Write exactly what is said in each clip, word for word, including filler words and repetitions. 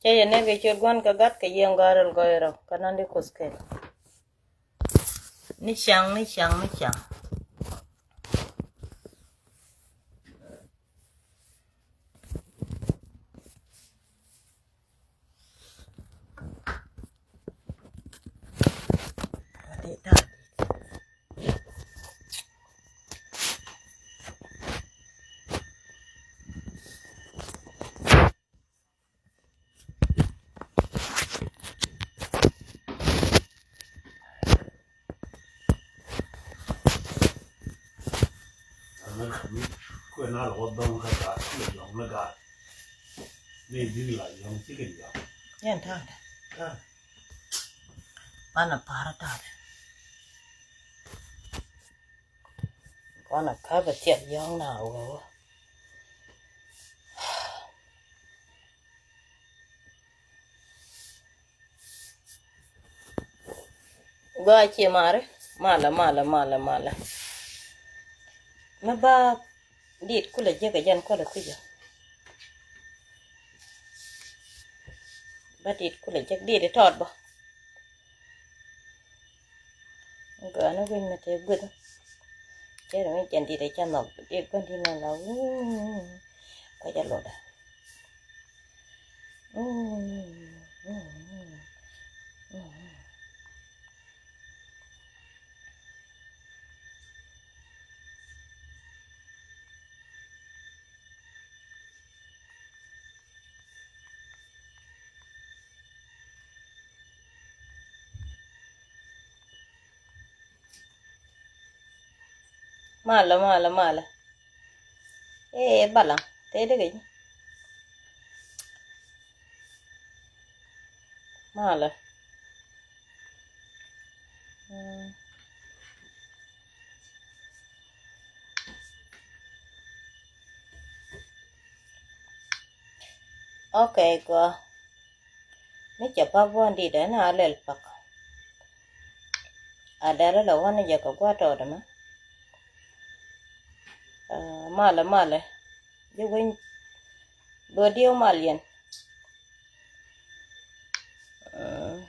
Cä yɛ nɛk kɛ ciöt Gua̱n kɛ Gat kɛ Yiëë in Gɔaa Rɛl Gɔɔy Rɛw kɛ Nandi Kuoth kɛl. Ni caŋ, ni caŋ, ni caŋ. Yɛn ta̱a̱dɛ. Banɛ pa̱a̱rä ta̱a̱dɛ. Kɔn a ka̱pɛ thiɛk yɔ̱ŋ na wee wä. Gɔaa cie mari. Malɛ, malɛ, malɛ, malɛ. Mi ba dit kulɛ jek a jɛn kulɛ kui̱cä. Ba dit kulɛ jek dit i tɔɔt bä. Gɔaa ni wi̱ny mi te gui̱th. Cɛ ri mi jɛn dit i ca nhɔk dit gua̱n dit nɛ la wuu. Kɔc a lotdä. Malɛ, malɛ, malɛ. Ee, balaŋ te dee kɛ ji̱. Malɛ. Mm. Okay, gɔaa. Mi cɛ pak buɔ̱n dit ɛn a lɛl pak. A dɛl ilɛ wän ni jɛ kɛ gua̱a̱t tɔɔt ɛmɛ. Aa, malɛ, malɛ. Ji̱ weny bä diɛw mal yɛn. Aa.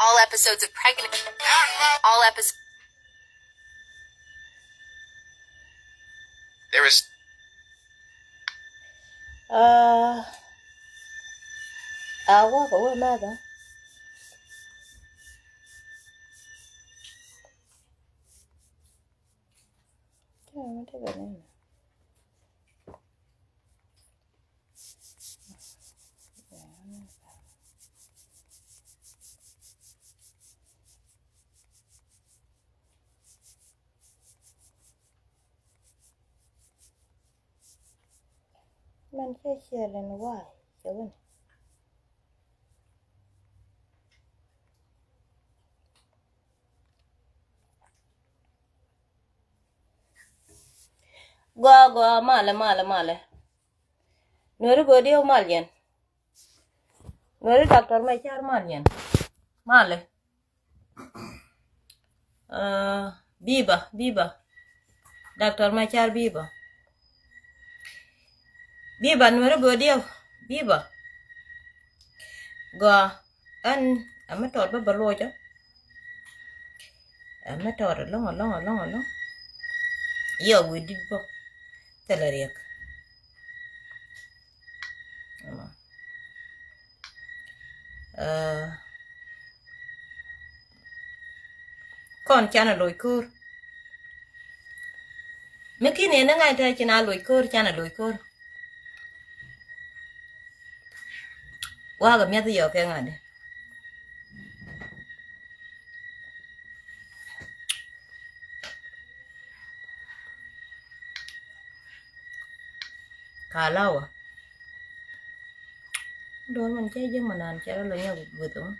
All episodes of Pregnant. All episodes. There is. Uh, I walk away, mother. Mɛn cɛ ciɛl ɛn wa̱a̱ cɛ wini. Gɔaa, gɔaa, malɛ, malɛ, malɛ. Nuɔri bodi ɔ mal yɛn. Nuɔri Doctor Machar mal yɛn. Malɛ. Uh, biba, biba. Doctor Machar biba. Biba Nuɛri Godiɛw, biba. Gɔaa, ɛn ɛ mi tɔt bä bä locä. Ɛ mi tɔt ɛlɔ̱ŋ, ɛlɔ̱ŋ, ɛlɔ̱ŋ, ɛlɔ̱ŋ. Yɛ wi̱i̱ di̱t bä. Thilɛ riɛk. Kɔn canɛ loc ko̱r. Mi ki̱n yɛn ni ŋa̱c te ci na loc ko̱r, canɛ loc ko̱r. Wakɛ miath yɔk kɛ ŋa̱t di. Kalawa. Duɔl man cɛ jɛ manan cɛ rɔ lɔ nyɛ guth ŋu.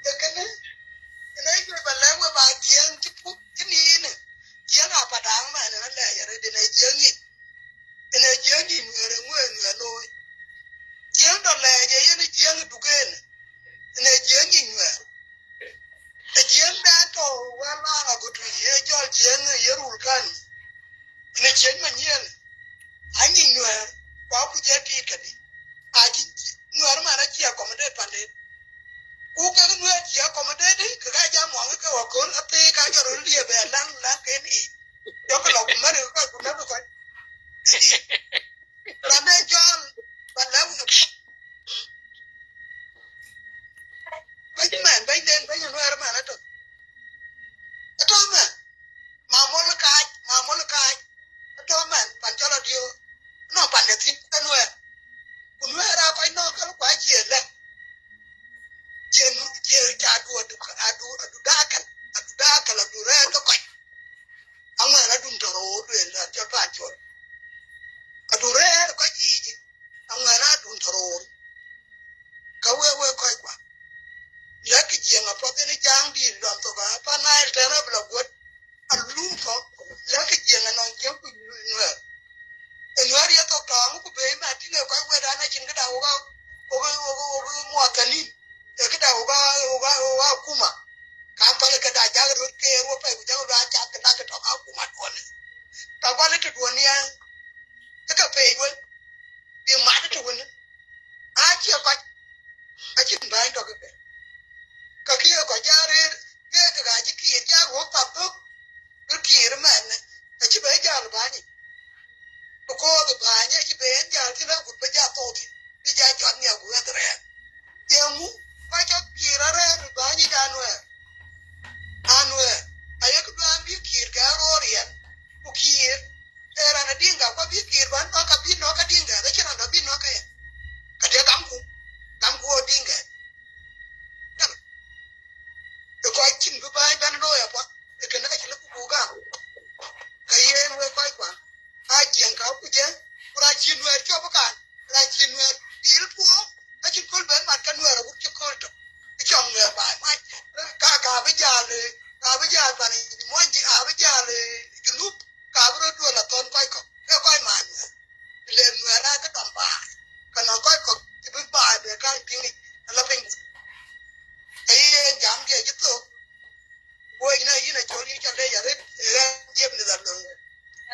Kɛ kɛnɛ, kɛnɛ juɔc ba lɛk wɛ ba jiɛŋ ti puk ti ni inɛ. Jiɛŋ a pa da̱a̱ŋ mɛ ɛn ɛ lɛ yɛ rɛ di nɛ jiɛŋ in. Ɛn ɛ jiɛŋ in nuɛɛr ɛ ŋuɛ nuɛɛr lo̱o̱y. Jiɛŋ dɔ lɛ jɛ yɛn ɛ jiɛŋ in duken. Ɛn ɛ jiɛŋ in nuɛɛr. Ɛ jiɛŋ dɛn tɔ wä laŋ a gotui ɛ jɔl jiɛŋ ɛ yɛ rul kan. Ni cieŋ ma nyiɛl a nyic nuɛɛr kua ku jɛ tiit kɛ di. A ci nuɛɛr man a ci accommodate panden. Ku kɛ nuɛɛr ci accommodate di kɛ ka jam waŋ kɛ wä ko̱n a pee ka jɔr liep ɛ lan lan kɛ ni. Jɔk lɔ ku mɛn kɛ kɔc ku mɛn kɛ kɔc. Lan dee jɔl ba lɛ wä. Bɛny mɛn bɛny den bɛny nuɛɛr mɛn a tɔ. A tɔ mɛn. Ma mol kac, ma mol kac. Tɔ mɛn pan cɔl a diö. Nɔ pan de thin kä nuɛɛr. Ku nuɛɛr a kɔc nɔ kä kua ciɛ lɛ. Ciɛ nu ciɛ ca du adu adu adu dakal adu dakal adu rɛɛr kä kɔc. Aŋuɛn adun tɔrɔ wor duel a jɔ pan cɔl. Adu rɛɛr kɔc i̱ ji̱. Aŋuɛn adun tɔrɔɔr. Kä wee wee kɔc kua. Lɛk kɛ jiɛŋ a puɔth in ja̱a̱ŋ di̱i̱t luam thok a pa Nail tɛn rɛp la guɔ̱t. A lum kɔ lɛk kɛ jiɛŋ a nɔŋ jiɛŋ ku nuɛɛr. Ɛ nuɛɛr yɛ thok tɔ̱ɔ̱ŋ ku bee ma tiŋ ɛ kɔc wee dan a cin kɛ da̱ŋ wä ka wä ka wä ka wä ka muɔth kɛ ni̱n. Ɛ kɛ da̱ŋ wä ka wä ka wä ka kuma. Ka pal kɛ da̱ŋ ja̱k rot kɛ wä pɛy ku ja̱k rot a cath kɛ da̱ŋ kɛ tɔ̱ɔ̱ŋ a kuma duɔ̱n. Ka gua̱n i̱ ti duɔ̱n ni a. Kä kɛ pɛy wä bi mat ti wä ni. A ciɛ kɔc a ci ba̱a̱ny tɔk kɛ kɛ. Kä kiɛ kɔc ja̱ rëër kɛ kɛ ka ci kiɛ ja̱ ruɔ̱k thap thok. Kä kiɛ ri mɛn a ci bɛ ja̱l ba̱a̱ny. Bi ko̱o̱th ba̱a̱ny a ci bɛ ja̱l ci lɛ kut bɛ ja̱ thok ti bi ja̱ jɔt ni a guɛ thɛrɛ. Yɛ ŋu kɔc cɔk kiɛ rɔ rɛɛr ba̱a̱ny ja̱ nuɛɛr. A nuɛɛr a yɛ ki dua̱a̱n bi kiɛ kɛ ro̱o̱r yɛn ku kiɛ. Ɛ ran a di̱ŋ gak kua bi kiir ban nɔk a bi nɔk a di̱ŋ gak a ci ran a bi nɔk a yɛ. Ka tɛ gam ku gam ku ɔ di̱ŋ gak. Ɛ kɔc cin bi ba̱a̱c ban lo̱o̱ ɛ puɔth ɛ kɛn kä ci lä ku buk gam. Kä yeen wee kɔc kua a jiɛŋ ka ku jɛ ku ran ci nuɛɛr cuɔp kan ran ci nuɛɛr bil puɔ̱ɔ̱ŋ. Kä ci köl ben mat kä nuɛɛr a wut ci köl tɔk. I̱ cɔm nuɛɛr ba̱a̱c mac ka ka bi ja̱a̱l ka bi ja̱a̱l pan muɔ̱ny a bi ja̱a̱l junub. Ka bi rɔ duɔl a thɔn kɔc kɔk kɛ kɔc ma nuɛɛr. Ti lem nuɛɛr a kä tɔm baai kɛ nɔŋ kɔc kɔk ti bi baai bɛ ka̱n pi̱ŋ i̱ ala piny. Ɛ yee jam diɛ ji̱ thok. Wee inɛ yin a cɔl yin ca lec a ret ɛ ɣɛn jiɛp ni dhal lo̱ŋ.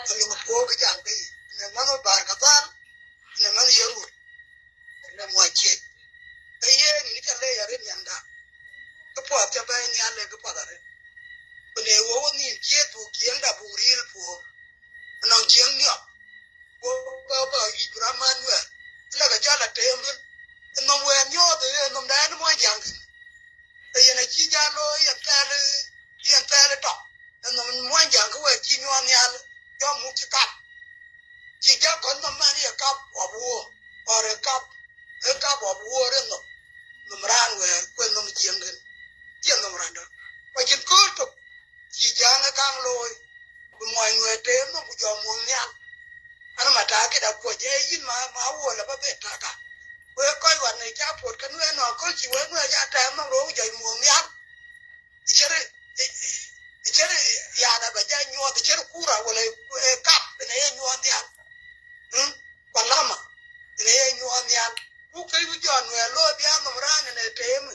Ɛ lo̱ŋ puɔ̱ɔ̱k kä jam kä yi inɛ ma̱n wä baar kɛ dhal. Inɛ ma̱n yɛ rut. Lɛ muɔc ciec. Kä yee ni cä lɛ yɛ ri miɛnda. Kä puɔth cä bɛ nhial lɛ kä puɔth a ri. Kun ɛ wä wä nin ciet buk jiɛŋda buk ril puɔk. Nɔŋ jiɛŋ niɔp. Wä bä bä yic bra man wɛ. Lɛ kɛ jal a tem ri. Nɔm wɛ nyɔɔth ɛ nɔm da ɛn muɔc jaŋ kɛ. Ɛ yɛn a ci jal lo yɛn thɛl yɛn thɛl tɔk. Ɛn nɔm muɔc jaŋ kä wɛ ci nyuɔn nhial. Jɔm muk ci kap. Ci jak kɔn nhom mɛn i̱ ɛ kap ɣɔp wuɔ̱ɔ̱r ɛ kap ɛ kap ɣɔp wuɔ̱ɔ̱r ɛ nhom. Nhom raan wɛɛr kuɛ nhom jiɛŋ kɛn ciɛ nhom raan dɔ̱ŋ. Kua cin kööl tok ci ja̱a̱ŋ ɛ ka̱ŋ looi. Bi muɔ̱c nuɛɛr tëë nhom ku jɔ̱ɔ̱k muɔ̱ɔ̱ŋ nhial. An ma ta̱a̱ kɛ da kuɔc ɛ yin ma ma wuɔ̱ɔ̱r lɛ bä ben ta̱a̱ ka̱. Wee kɔc wat nɛ ca puɔt kɛ nuɛɛr nɔɔk köl ci wee nuɛɛr ca tɛɛm nhom ro̱o̱k jɔ̱ɔ̱k muɔ̱ɔ̱ŋ nhial. I̱ cɛrɛ i̱ cɛrɛ ya̱a̱n a bɛ jɛ nyuɔth i̱ cɛrɛ kura wala ɛ kap ɛn ɛ yɛ nyuɔth nhial. Kua lama ɛn ɛ yɛ nyuɔth nhial. Ku kɛ wi̱c jɔ̱ɔ̱n wɛɛ lo̱o̱ bia nhom raan ɛn ɛ teem.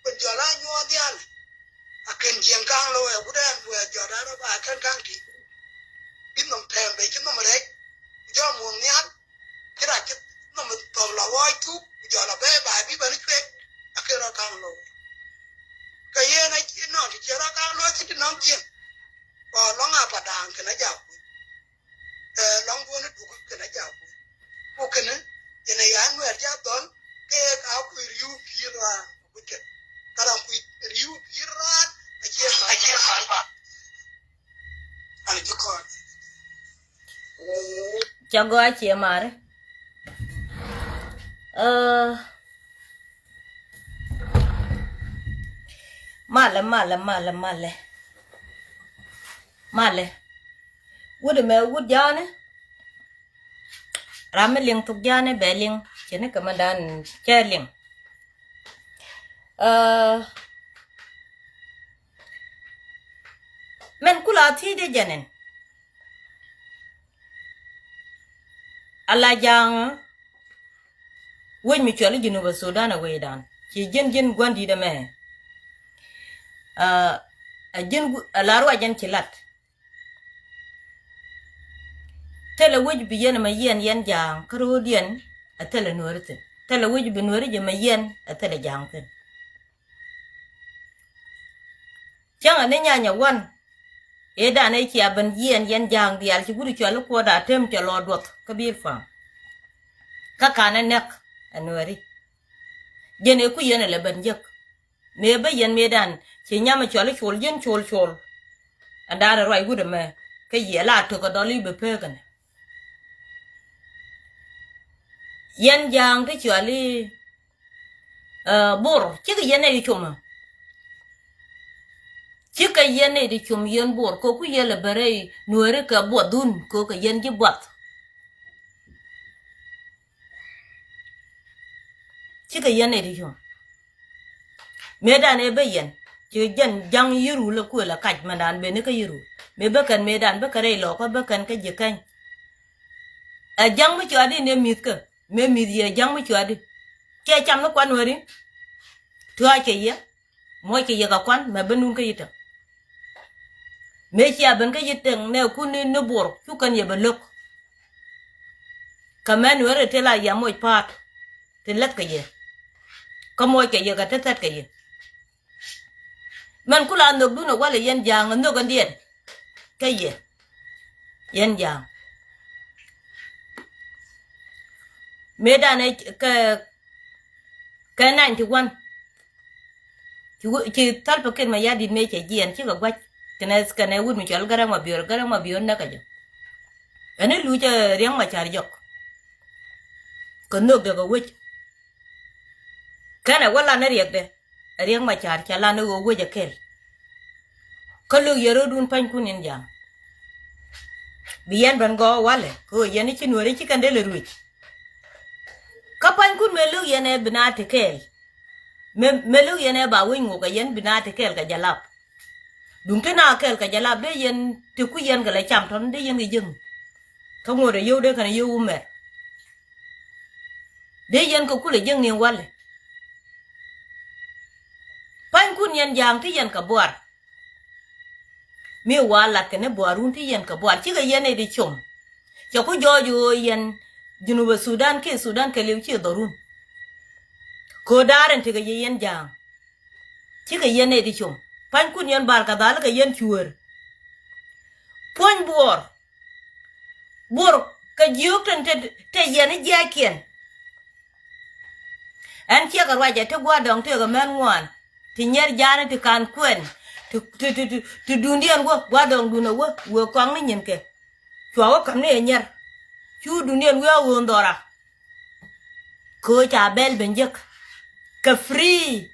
Kua jɔ̱ɔ̱l a nyuɔth nhial. A kɛn Kaŋ lo̱ ɛ wut ɛn wee jɔt ɛn rɔ ba kɛn kaŋ ti. Bi nhom pɛm bɛ ci nhom rɛc. Jɔm wuɔŋ nhial. Ci rak ci nhom thɔk la wɔɔc thuk. Jɔl la bɛ ba bi bɛ ni cuek. A kɛ rɔ kaŋ lo̱. Kɛ yɛn a ci nɔn ti ci rɔ kaŋ lo̱ ci ti nɔŋ jiɛn. Kɔ lɔŋ a pa da̱a̱ŋ kɛ na jak. Ɛ, lɔŋ duɔ̱n i̱ duk kɛn a jaku. Ku kɛn i̱ yɛn ɛ ya nuɛɛr ca dhɔl kɛ a kui̱ ri̱w pi̱i̱r raan ku kɛn. Ka ram kui̱ ri̱w pi̱i̱r raan a ciɛ mal. A ciɛ mal ba. An ji̱ kɔn. Ca gɔaa ciɛ mari. Ɛ, malɛ, malɛ, malɛ, malɛ. Malɛ. Wut ɛmɛ wut ja̱a̱ni. Ram mi liŋ thuk ja̱a̱ni bɛ liŋ. Cɛ ni kɛ mɛ dan cɛ liŋ. Ɛ, mɛn kula thiec dee jɛn ɛn. Ala ja̱a̱ŋ wec mi cuali Junub Sudan a wecdan. Ci ji̱n ji̱n gua̱n di̱t ɛmɛ. Ɛ, ɛ ji̱n gu-, ɛ la ruac ɛn ci lat. Thilɛ wec bi yɛn ɛmɛ yiɛn yɛn ja̱a̱ŋ kä ro̱o̱diɛn ɛ thilɛ nuääri thi̱n. Thilɛ wec bi nuääri jɛ mɛ yiɛn ɛ thilɛ ja̱a̱ŋ thi̱n. Cäŋɛ ni nyanyɛ wan. Ëëdan ëë cia ben yiɛn yɛn ja̱a̱ŋ diaal ci wut cuali kuɔt a tem cɛ lɔ duɔth kä bi̱i̱l fa̱a̱ŋ. Kä ka̱n ɛ nɛk ɛ nuääri. Jɛn ëë ku yɛn ɛ lɛ ben jek. Mëë bä yɛn mëëdan ci nyam ɛ cuali col ji̱n col col. Ɛn da̱a̱n ɛ ruac wut ɛmɛ kä yiɛ la tok ɛ dɔl i̱ bɛ pek ɛnɛ. Yɛn ja̱a̱ŋ ti cuali, ɛ, Bor cikɛ yɛn ɛ di com ɛ. Cikɛ yɛn ɛ di com yɛn Bor kɛ ku yɛl ɛ bɛ rɛy nuääri kɛ buɔth dhun kɛ kɛ yɛn ji̱ buɔth. Cikɛ yɛn ɛ di com. Mëëdan ëë bä yɛn ci jɛn ja̱ŋ yirul ɛ kuël ɛ kac mɛndan ben ni kä yirul. Mëë bä kɛn mëëdan bä kɛ rɛy lɔkä bä kɛn kä ji̱ käny. Ɛ ja̱ŋ mi cuaadi ni ɛ mi̱thkä mëë mi̱th yɛ ja̱ŋ mi cuaadi. Cɛ cam ni kuan wääri. Tua̱a̱c kɛ yɛ muɔc kɛ yɛ kɛ kuan mɛ bä nun kä yitäŋ. Mëë cia ben kä yitäŋ nɛ kun ni, ni Bor cu kɛn yɛ bɛ lo̱k. Kɛ mɛn wääri ti la yɛ muɔc pa̱a̱t. Ti lɛth kɛ yɛ. Kä moc kɛ yɛ kɛ ti thɛt kɛ yɛ. Mɛn kula nhök dun ɛ walɛ yɛn ja̱a̱ŋ ɛ nhök ɛn diɛn. Kä yɛ. Yɛn ja̱a̱ŋ. Mëëdan ɛ kɛ, kɛ ninety one. Ci wä-, ci Salva Kiir Mayardit mëë cɛ jiɛn cikɛ gua̱c. Kɛnɛ, kɛnɛ wut mi cɔl Garaŋ Mabior, Garaŋ Mabior näk kɛ jɛ. Ɛn i̱ luc ɛ Riɛk Macar jɔk. Kɛ nhök dee kɛ wec. Kɛnɛ wä lan i̱ Riɛkdɛ. Ɛ Riɛk Macar ca lan i̱ ɣöö wec ɛ kɛl. Kä lök yɛ ro̱dun pa̱nykun in ja̱a̱ŋ. Bi yɛn ben gɔɔ walɛ. Kɛ ɣöö yɛn i̱ ci nuääri ci kɛn dee lɛ ruëc. Kä pa̱nykun mëë lök yɛn ɛ bi na ti kɛɛl. Mëë, mëë lök yɛn ɛ ba wec ŋok ɛ yɛn bi na ti kɛɛl kɛ jalap. Duŋ ti na kɛɛl kɛ jalap dee yɛn ti ku yɛn kɛ lɛ cam tɔn dee yɛn kɛ jiäk. Kä ŋot ɛ yio̱w dee kɛn yio̱w wumɛr. Dee yɛn kɛ kulɛ jiäk ni walɛ. Pa̱nykun yɛn ja̱a̱ŋ ti yɛn kɛ buar. Mi wa lat kɛ ni buarun ti yɛn kɛ buar cikɛ yɛn ɛ di com. Cɛ ku jɔɔc ɣöö yɛn Junubä Sudan kiɛ Sudan kɛ liw ci dhɔrun. Kɛ ɣöö daar ɛn tekɛ yɛ yɛn ja̱a̱ŋ. Cikɛ yɛn ɛ di com. Pa̱nykun yɛn bar kɛ dhal kɛ yɛn cuäär. Puɔ̱ny Buɔɔr. Buɔɔr kɛ jiök tin te, te yɛn i̱ jiakiɛn. Ɛn ciɛ kɛ ruacɛ ti gua̱dɔŋ tëëkɛ mɛn ŋuan. Ti nyɛr ja̱a̱ni ti kan kuɛn. Ti, ti, ti, ti, ti duundiɛn wä gua̱dɔŋ duun ɛ wä wëë kɔaŋni nyinkɛ. Cua wä ka̱m ni ɛ nyɛr. Cu duundiɛn wä ɣöö dhɔra. Kɛ ɣöö ca bɛl ben jek. Kɛ free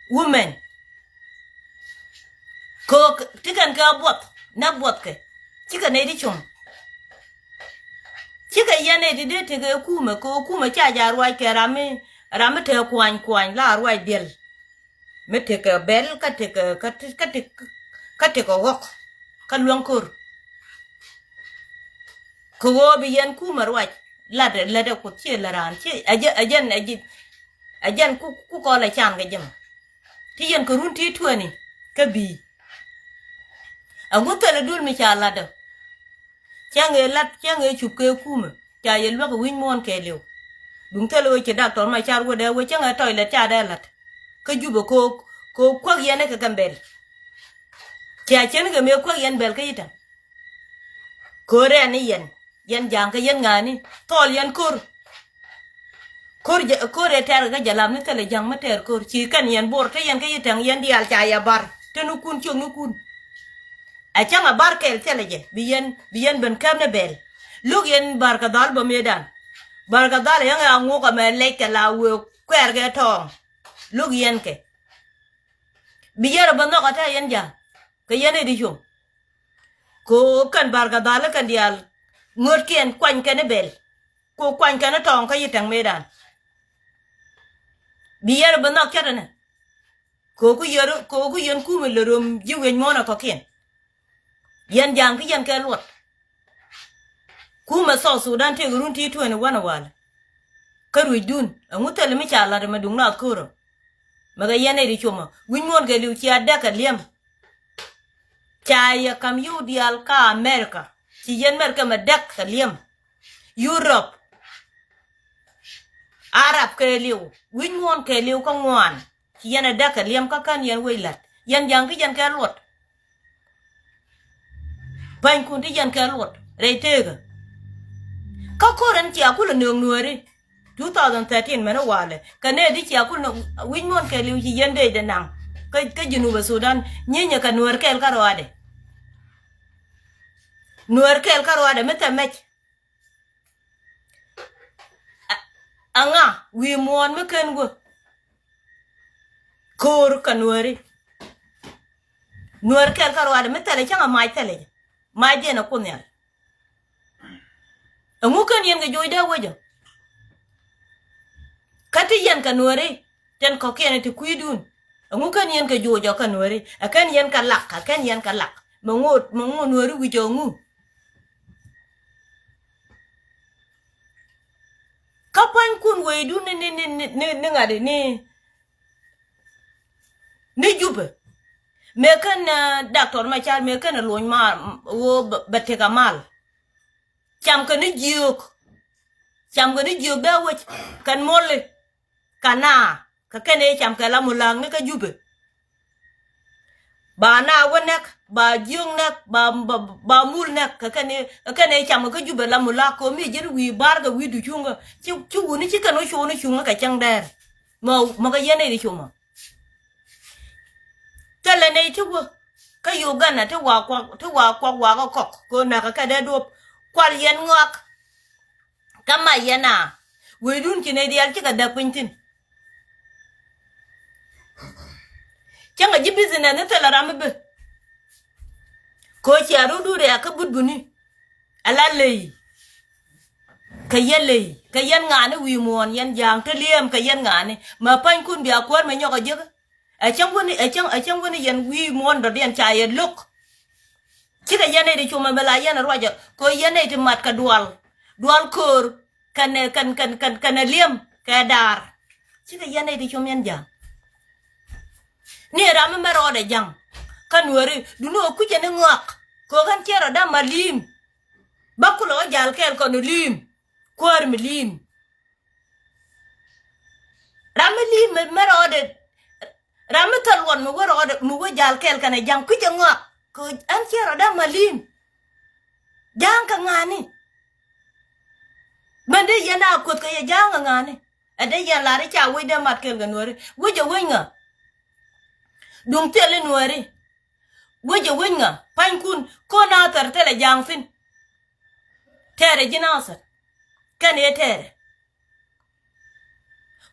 women. Kɛ ɣöö ti kɛn kɛ buɔth nɛ buɔthkɛ. Cikɛ nɛy ti com. Cikɛ yɛn nɛy ti dee tekɛ kumɛ kɛ ɣöö kumɛ ca ja ruac kɛ ram mi, ram mi te kuany kuany la ruac diɛl. Mi tekɛ bɛl kä tekɛ, kä te-, kä tekɛ, kä tekɛ ɣɔk kä luäŋ ko̱r. Kɛ ɣöö bi yɛn kumɛ ruac lat, lat ɛ kuoth ciɛ lät raan ciɛ ɛ jɛn, ɛ jɛn, ɛ jɛn, ɛ jɛn ku, ku kɔl ɛ can kɛ jɛ mɔ. Ti yɛn kɛ run ti tuɛni kä bi̱i̱. Agut thilɛ dul mi ca lat ɔ. Cäŋ ëë lat, cäŋ ëë cup kɛ kumɛ ca yɛ luäk wi̱c muɔ̱ɔ̱n kɛɛliw. Duŋ thilɛ ɣöö ci daktɔr ma car wä dee wä cäŋ ëë tɔc lät ca dee lat. Kä Jubɛ kɛ ɣöö, kɛ ɣöö kuäk yɛn ɛ kɛ kɛm bɛl. Cia cien kɛ mëë kuäk yɛn bɛl kä Itaŋ. Kɛ ɣöö rɛɛn ni yɛn, yɛn ja̱a̱ŋ kä yɛn ŋa̱a̱ni thɔɔl yɛn ko̱r. Ko̱r jɛ, ko̱r ëë tɛɛr kä jɛ lam ni thilɛ ja̱ŋ mi tɛɛr ko̱r ci kɛn yɛn Bor te yɛn kä Itaŋ yɛn diaal ca yɛ bar te ni kun ciök ni kun. Ɛ cäŋ a bar kɛɛl thilɛ jɛ bi yɛn, bi yɛn ben käp ni bɛl. Lo̱k yɛn Barkɛ Dhal bä mëëdan. Barkɛ Dhal yɛn ɛ a ŋuɔk ɛmɛ lɛc kɛ la wëë kuɛɛr kɛ tɔɔŋ. Lo̱k yɛn kɛ bi yɛn ɛ bä nhɔk ɛ tɛ yɛn ja̱a̱ŋ kɛ yɛn ɛ di com. Kɛ ɣöö kɛn Barkɛ Dhal kɛn diaal ŋöötkiɛn kuany kɛn i̱ bɛl. Kɛ ɣöö kuany kɛn i̱ tɔɔŋ kä Itaŋ mëëdan. Bi yɛn bi nhɔk cät ɛnɛ. Kɛ ɣöö ku yɛn, kɛ ɣöö ku yɛn kumɛ lɛ röm ji̱ wi̱c muɔ̱ɔ̱n ɛ kɔ̱kiɛn. Yɛn ja̱a̱ŋ kä yɛn kɛ luɔt. Kumɛ South Sudan tëëkɛ run ti twenty one walɛ. Kä ruecdun ɛŋu thilɛ mi ca la̱t ɛmɛ duŋ naath ko̱rä. Mɛ kɛ yɛn nɛy ti comä wi̱c muɔ̱ɔ̱n kɛɛliw cia däk kɛ li̱em. Ca yɛ ka̱m yio̱w diaal kä America. Ci yɛn America mɛ däk kɛ li̱em. Europe. Arab kɛɛliw wi̱c muɔ̱ɔ̱n kɛɛliw kä ŋuan. Ci yɛn ɛ däk kɛ li̱em kä kän yɛn wec la̱t yɛn ja̱a̱ŋ kä yɛn kɛ luɔt. Panykun ti yɛn kɛ luɔt rɛy teekä. Kä ko̱r ɛn cia kulɛ nööŋ Nuääri. Two thousand thirteen mɛn walɛ kɛ nɛy ti cia kulɛ nööŋ wi̱c muɔ̱ɔ̱n kɛɛliw ci yɛn dee dee naŋ. Kä, kä Junubä Sudan nyinyɛ kɛ Nuäär kɛɛl kä ruaadɛ. Nuäär kɛɛl kä ruaadɛ mi thɛmɛc. Aŋa wi̱i̱ muɔ̱ɔ̱n mi ken wä. Ko̱o̱r kɛ Nuääri. Nuäär kɛɛl kä ruaadɛ mi thilɛ cäŋ a mac thilɛ jɛ. Mac jɛ ɛn a Kuoth Nhial. Ɛŋu ken yɛn kɛ joc dee wecä. Kä ti yɛn kɛ Nuääri tin kɔ̱kiɛn ti kui̱dun. Ɛŋu ken yɛn kɛ joc ɔ kɛ Nuääri ɛ ken yɛn kɛ lak ɛ ken yɛn kɛ lak. Mɛ ŋot mɛ ŋot Nuääri wi̱c ɔ ŋu. Kä puanykun wecdu ni ni ni ni ni ŋa̱t ni ni Jubɛ. Mëë kän daktɔr Macar mëë kän luɔny ma ɣöö bɛ tëk a mal. Cam kɛ ni jiök. Cam kɛ ni jiök dee wec kɛn mɔli. Kɛ naa kɛ kɛn ëë cam kɛ la mulaak ni kä Jubɛ. Ba naa wä nɛk ba jiök nɛk ba ba mul nɛk kɛ kɛn ëë kɛn ëë cam kɛ kä Jubɛ la mulaak kɛ mi ji̱n wi̱i̱ ba̱r kɛ wi̱i̱ ducuŋ kɛ ci ci wuni ci kɛn wä cuɔ̱ɔ̱ŋ ni cuŋ kɛ cäŋ dɛɛr. Mɔ mɔ kɛ yɛn nɛy ti cumɔ. Thilɛ nɛy ti wä kä Uganda ti wa kuak ti wa kuak wa kɛ kɔk kɛ näk kɛ kɛ dee duɔ̱p. Kual yɛn ŋɔak. Kä mac yɛn a wecdun ci nɛy diaal cikɛ däk piny thi̱n. Cäŋ a ji̱ business ni thilɛ ram mi bi. Koci a rut duri a kä but buni. Ala ley. Kɛ yɛn ley kɛ yɛn ŋa̱a̱ni wi̱i̱ muɔ̱ɔ̱n yɛn ja̱a̱ŋ te li̱eem kɛ yɛn ŋa̱a̱ni. Mɛ pa̱nykun bia kuäär mɛ nyɔk a jiäkä. Ɛ cäŋ wäni ɛ cäŋ ɛ cäŋ wäni yɛn wi̱i̱ muɔ̱ɔ̱n dɔ̱diɛn ca yɛ lo̱k. Cikɛ yɛn nɛy ti cum ɛmɛ la yɛn ruacɛ kɛ yɛn nɛy ti mat kɛ dual. Dual köör kɛnɛ kɛn kɛn kɛn kɛnɛ li̱em kɛ daar. Cikɛ yɛn nɛy ti cum yɛn ja̱ŋ. Ni ram mi mɛ rɔɔdɛ ja̱ŋ. Kä Nuääri duni ɣä kucɛ ni ŋɔak kɛ ɣän ciɛ rɔ dam ma li̱i̱m. Bä kulɛ ɣä jal kɛɛl kɔn li̱i̱m. Kuäär mi li̱i̱m. Ram mi li̱i̱m mi rɔɔdɛ ram mi thil luɔt mi wä rɔɔdɛ mi wä jal kɛɛl kɛnɛ ja̱ŋ kui̱cɛ ŋɔak. Kɛ ɛn ciɛ rɔ dam ma li̱i̱m. Ja̱a̱ŋ kɛ ŋa̱a̱ni. Mɛn dee yɛn a kuoth kɛ yɛ ja̱a̱ŋ kɛ ŋa̱a̱ni. Ɛ dee yɛn lar i̱ ca wec dee mat kɛɛl kɛ Nuääri wec ɛ wec ŋa. Duŋ thil i̱ Nuääri. Wec ɛ wec ŋa pa̱nykun ko̱n a thɛr thilɛ ja̱a̱ŋ thi̱n. Tɛɛrɛ ji̱ Nathɛr kɛn ëë tɛɛrɛ.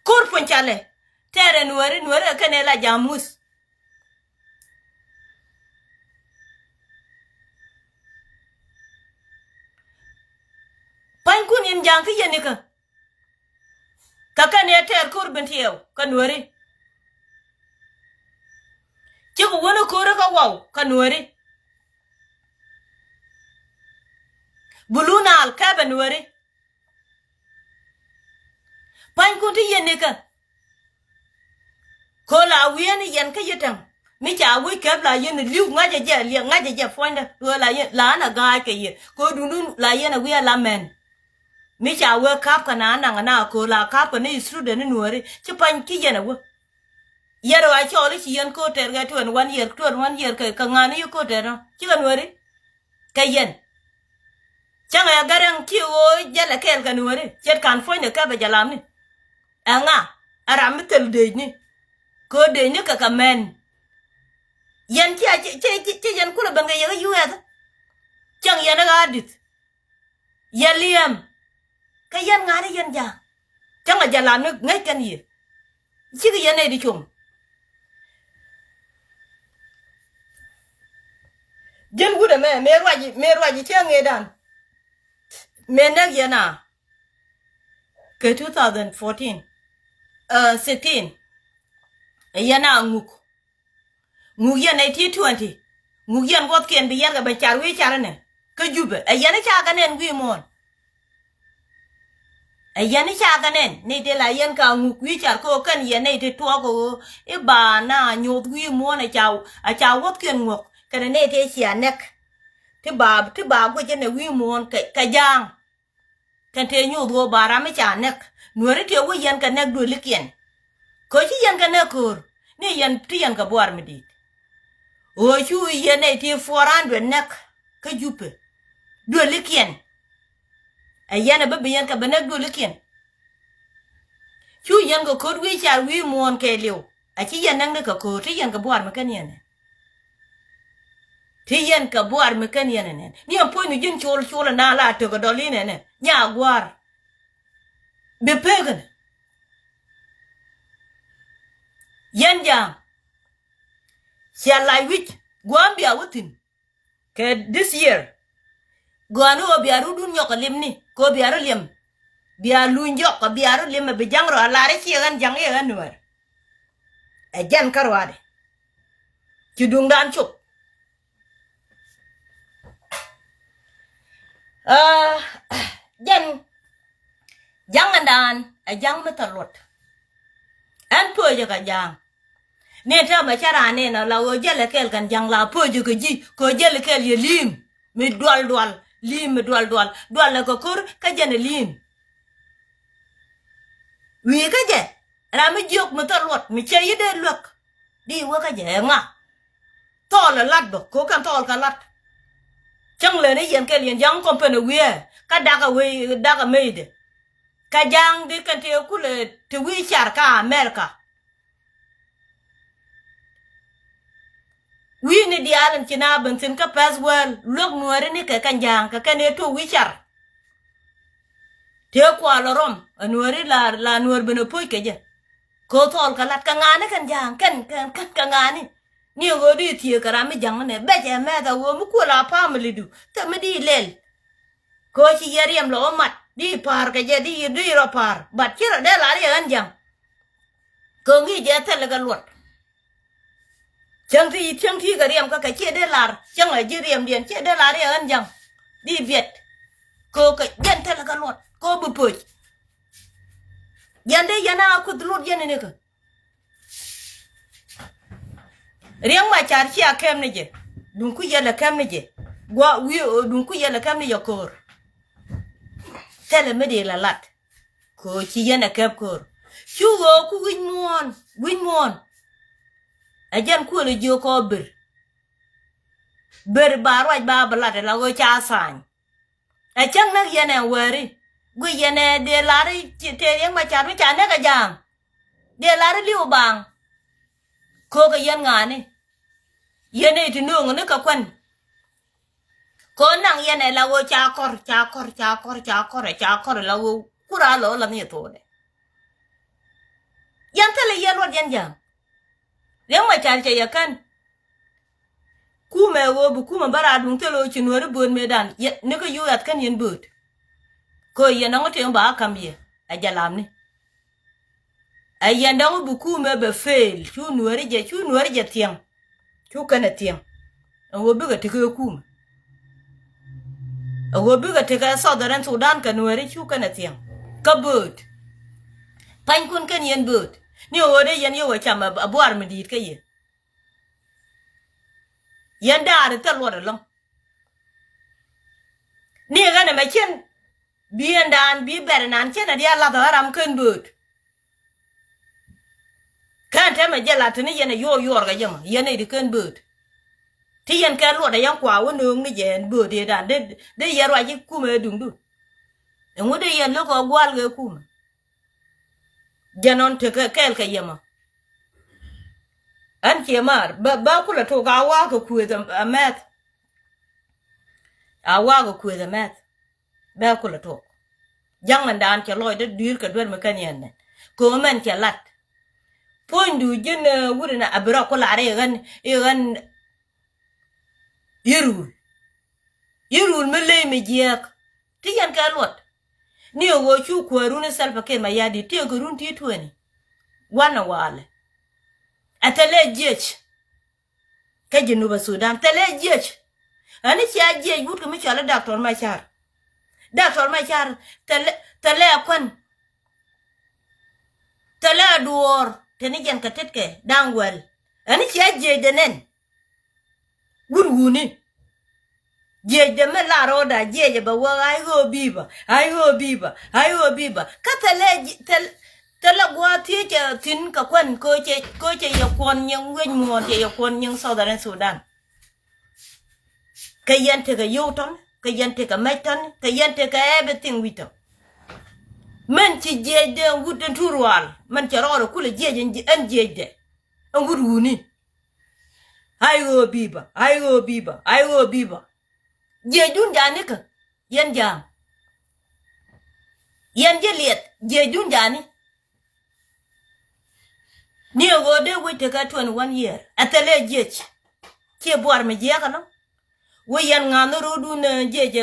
Ko̱r puɔ̱ny calɛ tɛɛrɛ Nuääri Nuääri ɛ kɛn ëë la ja̱a̱ŋ muth. Pa̱nykun in ja̱a̱ŋ kä yɛn ikä. Kä kɛn ëë tɛɛr ko̱r ben tiɛɛw kä Nuääri. Cikɛ wänä ko̱rä kä waw kä Nuääri. Bulu naal kɛpɛ Nuääri. Pa̱nykun ti yɛn ikä. Ko̱ la wi̱i̱ni yɛn kä yɛ täŋ. Mi ca wec kɛp la yɛn li̱w ŋa̱cɛ jɛ liɛ ŋa̱cɛ jɛ puɔ̱nydɛ ɣöö la yɛn la ɛn a ga̱a̱c kɛ yɛ kɛ ɣöö duundun la yɛn a wi̱i̱ a la mɛn. Mi ca wee ka̱p kɛ na naŋ na köör la ka̱p kɛ ni student ni nuääri ci pa̱ny ci yɛn a wee. Yɛn ɣöö a cɔɔl i̱ ci yɛn köör tɛɛr kɛ twenty one year twenty one year kɛ kɛ ŋa̱n i̱ köör tɛɛr ɔ cikɛ nuääri. Kɛ yɛn cäŋɛ Garaŋ ci ɣöö jälɛ kɛɛl kɛ nuääri ce̱t ka̱n puɔ̱nydɛ kɛpɛ jɛ lamni. Ɛŋa ɛ ram mi thil dëëcni. Kɛ ɣöö dëëcni kɛ kɛ mɛn. Yɛn ci a ci ci ci yɛn kulɛ ben kɛ yɛ kä U S. Cäŋ yɛn ɛ ɣa̱a̱ di̱th. Yɛ liɛm. Kä yɛn ŋa̱n i̱ yɛn ja̱a̱ŋ. Cäŋɛ jɛ lam ni ŋäc kɛn yɛ. Cikɛ yɛn nɛy di com. Ji̱n wut ɛmɛ mëë ruac mëë ruac cɛ ŋëëdan. Mëë näk yɛn a kɛ two thousand fourteen, uh, sixteen. Ɛ yɛn a ŋuk. Ŋuk yɛn nɛy ti twenty. Ŋuk yɛn wuɔthkiɛn bi yɛn kɛ ben car wi̱i̱ car ɛnɛ kä Jupɛ ɛ yɛn i̱ ca kɛ nɛn wi̱i̱ muɔ̱ɔ̱n. Ɛ yɛn i̱ ca kɛ nɛn nɛy tëë la yɛn ka ŋuk wi̱i̱ car kɛ ɣöö kɛn yɛn nɛy ti tuɔɔk kɛ ɣöö i̱ ba na nyoth wi̱i̱ muɔ̱ɔ̱n ɛ ca ɛ ca wuɔthkiɛn ŋuɔ̱k kɛnɛ nɛy tëë cia nɛk. Ti ba ti ba guic ɛnɛ wi̱i̱ muɔ̱ɔ̱n kɛ kɛ ja̱a̱ŋ. Kɛn tëë nyoth ɣöö ba ram mi ca nɛk nuääri tëë wä yɛn kɛ nɛk duëlikiɛn. Kɛ ci yɛn kɛ nɛk köör ni yɛn ti yɛn kɛ buar mi di̱i̱t. Ɣöö cu yɛn nɛy ti four hundred nɛk kä Jupɛ duëlikiɛn. Ɛ yɛn ɛ bä bi yɛn kɛ bä nɛk duëlikiɛn. Cu yɛn kɛ köör wi̱i̱ car wi̱i̱ muɔ̱ɔ̱n kɛɛliw. A ci yɛn näk ni kɛ köör ti yɛn kɛ buar mi kɛn yɛn ɛ. Ti yɛn kɛ buar mi kɛn yɛn ɛ nɛn ni ɛn puɔ̱ny ni ji̱n col col ɛn da̱a̱n la tök ɛ dɔl in ɛnɛ nya gua̱a̱r. Bi pek ɛn yɛn ja̱a̱ŋ. Cia lac wi̱c gua̱a̱m bia wä thi̱n. Kɛ this year. Gɔ̱a̱n i̱ ɣöö bia rut wun nyɔk kɛ limni kɛ ɣöö bia rut liɛm. Bia luny jɔk kɛ bia rut liɛm ɛ bi ja̱ŋ rɔ a lar i̱ ciɛ ɣän ja̱ŋ i̱ ɣän nuäär. Ɛ jɛn kä ruaadɛ. Ci duŋdan cop. Aa, jɛn ja̱ŋ ɛndan ɛ ja̱ŋ mi thil luɔt. Ɛn pööcä kɛ ja̱a̱ŋ. Ni täämɛ cä raan nɛn ɔ la ɣöö jälɛ kɛɛl kɛn ja̱ŋ la pööcä kɛ ji̱ kɛ ɣöö jälɛ kɛɛl yɛ li̱i̱m mi dual dual li̱i̱m mi dual dual dualɛ kɛ ko̱r kä jɛn ɛ li̱i̱m. Wi̱i̱ kä jɛ ram mi jiök mi thil luɔt mi cɛ yi dee luäk. Di wä kä jɛ ɛŋa? Thɔɔl ɛ lat bä ko̱ kɛn thɔɔl kɛ lat. Cäŋ lɛn i̱ yɛn kɛl yɛn ja̱ŋ kɔm pen ɛ wiee kä dakä wee dakä mecdɛ. Kä ja̱a̱ŋ di kɛn tëë kulɛ ti wi̱i̱ car kä America. Wi̱i̱ni diaal in ci na ben thi̱n kä pɛth wäl luäk nuääri ni kɛ kɛn ja̱a̱ŋ kɛ kɛn ëë tok wi̱i̱ car. Tëë kual ɛ rɔm ɛ nuääri la la nuäär ben ɛ po̱c kɛ jɛ. Kɛ ɣöö thɔɔl kɛ lat kɛ ŋa̱a̱ni kɛn ja̱a̱ŋ kɛn kɛn kɛn kɛ ŋa̱a̱ni. Ni ɣöö di thiëëk kɛ ram mi ja̱ŋ nɛ bɛc ɛ mɛth ɛ ɣöö mi kuäl a family du thɛ mi di lɛl. Kɛ ɣöö ci yɛ riɛm lɔ ɣä mat di pa̱a̱r kɛ jɛ di di rɔ pa̱a̱r but ci rɔ dee lar yɛ ɣän ja̱ŋ. Kɛ ŋi̱i̱c jɛ thilɛ kɛ luɔt. Cäŋ ti cäŋ ti kɛ riɛm kä kɛ ciɛ dee lar cäŋ a ji̱ riɛmdiɛn ciɛ dee lar yɛ ɣän ja̱ŋ. Di biɛt. Kɛ kɛ jɛn thilɛ kɛ luɔt kɛ bi pöc. Yɛn dee yɛn a kuth luɔt yɛn ni kä. Riɛŋ ma car cia kɛm ni jɛ. Duŋ ku yɛlɛ kɛm ni jɛ. Gua wi̱i̱ duŋ ku yɛlɛ kɛm ni jɛ ko̱o̱r. Thilɛ mi di la lat. Kɛ ɣöö ci yɛn ɛ kɛp köör. Cu ɣöö ku wi̱c muɔ̱ɔ̱n wi̱c muɔ̱ɔ̱n. Ɛ jɛn kuël jiök kɔ ber. Ber ba ruac ba bi lat ɛ la ɣöö ca tha̱a̱ny. Ɛ cäŋ näk yɛn ɛ wääri guic yɛn ɛ dee lar i̱ tëë riɛŋ ma car mi ca näk ɛ ja̱a̱ŋ. Dee lar i̱ li̱w baaŋ. Köökɛ yɛn ŋa̱a̱ni. Yɛn ɛ ti nööŋ ni kɛ kuän. Kɛ ɣöö naŋ yɛn ɛ la ɣöö ca kɔr ca kɔr ca kɔr ca kɔr ɛ ca kɔr ɛ la ɣöö kura lɔ la ni ɛ thoodɛ. Yɛn thilɛ yɛn luɔt yɛn ja̱a̱ŋ. Riɛŋ ma car cɛ yɛ kän. Kumɛ ɣöö bi kumɛ bä raar duŋ thil ɣöö ci nuääri bööt mëëdan ni kä U S kän yɛn bööt. Kɛ ɣöö yɛn dɔ̱ŋ ɣä tëë ba ɣä ka̱m yɛ ɛ jɛ lamni. Ɛ yɛn dɔ̱ŋ bi kumɛ bɛ fail cu nuääri jɛ cu nuääri jɛ thiäŋ. Cu kɛn ɛ thiäŋ. Ɛn ɣöö bikɛ tekɛ kumɛ. Ɛ ɣöö bikɛ tekɛ Southern Sudan kɛ nuääri cu kɛn ɛ thiäŋ. Kä bööt. Panykun kɛn yɛn bööt ni ɣöö dee yɛn yɛ wä cam ɛ buar mi di̱i̱t kä yɛ. Yɛn daari thil luɔt ɛlɔ̱ŋ. Ni ɣän ɛmɛ cin bi ɛn daan bi bɛr ɛnan cin ɛ diaal lath ɛ ram kän bööt. Kän tɛmɛ jɛ lat tini yɛn ɛ yuɔr yuɔr kɛ jɛ mɔ yɛn ɛ di kän bööt. Ti yɛn kɛ luɔt ɛ yɛn kua wä nööŋ ni jɛ ɛn bööt ëëdan dee yɛ ruac i̱ kumɛ ɛ duŋdun. Ɛŋu dee yɛn lo̱k ɛ gua̱a̱l kɛ kumɛ. Jɛn ɔn tekɛ kɛɛl kɛ yɛmɔ. Ɛn ciɛ maar bä bä kulɛ tok a wa̱a̱ kɛ kuëth ɛ mɛth. A wa̱a̱ kɛ kuëth ɛ mɛth. Bä kulɛ tok. Ja̱ŋ ɛn daan cɛ lɔcdä dui̱r kɛ duer mi kɛn yɛn nɛn kɛ ɣöö mɛn cɛ lat. Puɔ̱nydu ji̱n wut ɛn a bi rɔ ku lar i̱ ɣän i̱ ɣän. I̱ rul i̱ rul mi ley mi jiääk. Ti yɛn kɛ luɔt. Ni ɛ ɣöö cu kuäärun i̱ Salva Kiir Mayardit ti ɛ kɛ run ti tueni. Wanɛ walɛ. Ɛ thilɛ jiec. Kä Jinubä Sudan thilɛ jiec. Ɛn i̱ cia jiec wut kɛ mi cɔal i̱ Doctor Machar. Doctor Machar thilɛ thilɛ kuän. Thilɛ duɔɔr teni jɛn kɛ tetkɛ da̱ŋ wäl. Ɛn i̱ cia jiec dɛ nɛn. Wut wuni. Jiecdɛ mi la ro̱o̱da jiecɛ bɛ wä ay ɣöö bi̱i̱bä ay ɣöö bi̱i̱bä ay ɣöö bi̱i̱bä kä thilɛ thil thilɛ gua̱a̱th thiecɛ thi̱n kɛ kuän köö cɛ köö cɛ yɛ kuɔn nyiŋ wec muɔ̱ɔ̱n cɛ yɛ kuɔn nyiŋ Southern Sudan. Kɛ yɛn tekɛ yio̱w tɔ̱n kɛ yɛn tekɛ mɛc tɔ̱n kɛ yɛn tekɛ everything wi̱c tɔ̱n. Mɛn ci jiecdɛ wut in turual mɛn cɛ rɔɔdɛ kulɛ jiec ɛn jiecdɛ ɛn wut wuni. Ay ɣöö bi̱i̱bä ay ɣöö bi̱i̱bä ay ɣöö bi̱i̱bä. Jiecdun janikä yɛn ja̱a̱ŋ. Yɛn ji̱ liɛth jiecdun jani. Ni ɛ ɣöö dee wec tekɛ twenty one year ɛ thilɛ jiec. Ciɛ buar mi jiɛk ɛlɔ. Wec yɛn ŋa̱n ni ro̱o̱dun jiec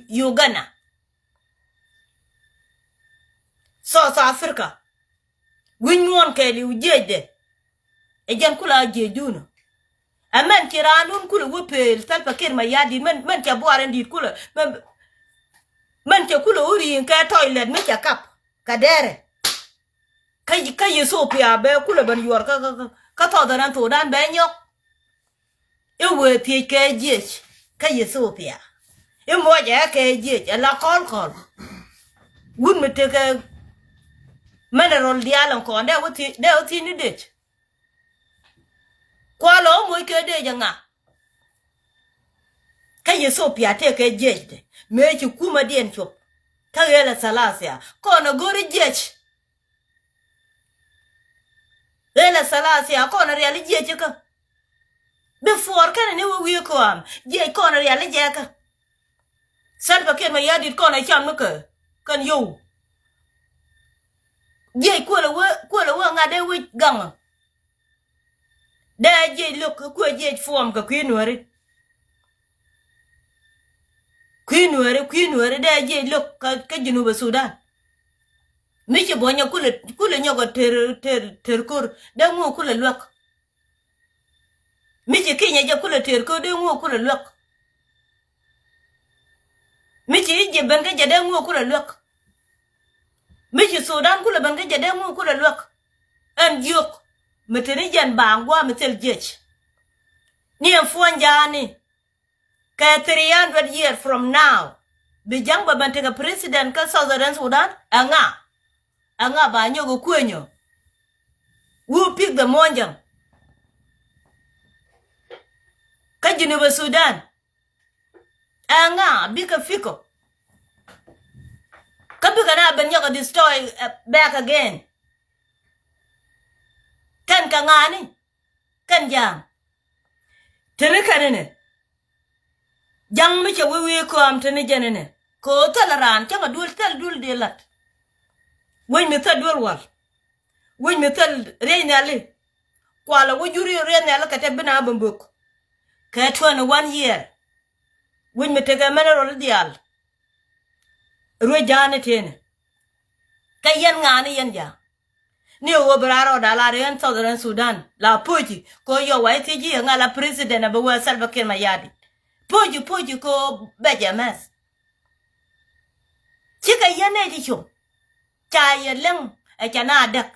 Uganda. South Africa. Wi̱c nyuɔ̱ɔ̱n kɛɛliw jiecdɛ. Ɛ jɛn kula jiecdun ɔ. Ɛ mɛn ci raandun kulɛ wä pëël Salva Kiir Mayardit mɛn mɛn cɛ buar in di̱i̱t kulɛ mɛn mɛn cɛ kulɛ wä ri̱i̱ŋ kɛ toilet mi cɛ kap kɛ dɛrɛ. Kä kä Ethiopia bɛ kulɛ ben yuɔr kä kä kä Southern Sudan bɛ nyɔk. I̱ wee thiec kɛ jiec kä Ethiopia. I̱ muɔcɛ ɛ kɛ jiec ɛ la kɔl kɔl. Wut mi tekɛ mineral diaal in kɔn dee wä thiec dee wä thiec ni dec. Kualɛ wä moc kɛ dec ɛ ŋa. Kä Ethiopia tekɛ jiec dɛ mëë ci kumä diɛn cop. Kä ɣelɛ thalathia kɔn ɛ go̱ri jiec. Ɣelɛ thalathia kɔn riali jiɛc ikä. Before kɛnɛ ni wä wi̱i̱ kɔam jiɛc kɔn riali jɛ ikä. Salva Kiir Mayardit kɔn cam ni kɛ kɛn yow. Jiɛc kuɔlɛ wä kuɔlɛ wä ŋa̱t dee wi̱c gaŋä. Dee jiɛc lo̱k kuɛ jiɛc form kɛ kui̱ nuääri. Kui̱ nuääri kui̱ nuääri dee jiɛc lo̱k kä Jinubä Sudan. Mi ci buɔ̱nyɛ kulɛ kulɛ nyɔkɛ ter ter ter ko̱r dee ŋuɔ kulɛ luäk. Mi ci kinyɛ jɛ kulɛ ter ko̱r dee ŋuɔ kulɛ luäk. Mi ci Egypt ben kä jɛ dee ŋuɔ kulɛ luäk. Mi ci Sudan kulɛ ben kä jɛ dee ŋuɔ kulɛ luäk. Ɛn jiök mi te ni jɛn baaŋ gua̱a̱ mi thil jiec. Ni ɛn puɔ̱ny ja̱a̱ni. Kɛ three hundred year from now bi ja̱ŋ bɛ ben tekɛ president kä Southern Sudan ɛŋa. Ɛŋa ba nyɔk ɛ kuenyɔ. Who pick the muɔnyjäŋ. Kä Jinubä Sudan. Ɛŋa bikɛ pikɔ. Kä bikɛ na ben nyɔk ɛ destroy back again. Kɛn kɛ ŋa̱a̱ni. Kɛn ja̱a̱ŋ. Teni kɛn inɛ. Ja̱ŋ mi cɛ wi̱i̱ wi̱i̱ kɔam teni jɛn inɛ kɛ ɣöö thilɛ raan cäŋɛ duel thil duel dee la̱t. Wec mi thil duel wal. Wec mi thil riec nhiali. Kualɛ wä jur riec nhiali kɛ tɛ bi na bä bök. Kɛ twenty one year. Wec mi tekɛ mɛn rɔl i̱ diaal. Ruec ja̱a̱ni tëënɛ. Kɛ yɛn ŋa̱a̱ni yɛn ja̱a̱ŋ. Ni ɣöö bi raar rɔɔda la rɛn Southern Sudan la poci kɛ ɣöö yɔ wa i̱ thiec ji̱ yɛ ŋa̱ la president a bi wee Salva Kiir Mayardit. Poci poci kɛ ɣöö bɛ jɛ mɛth. Cikɛ yɛn nɛy ti com ca yɛ läŋ ɛ ca na däk.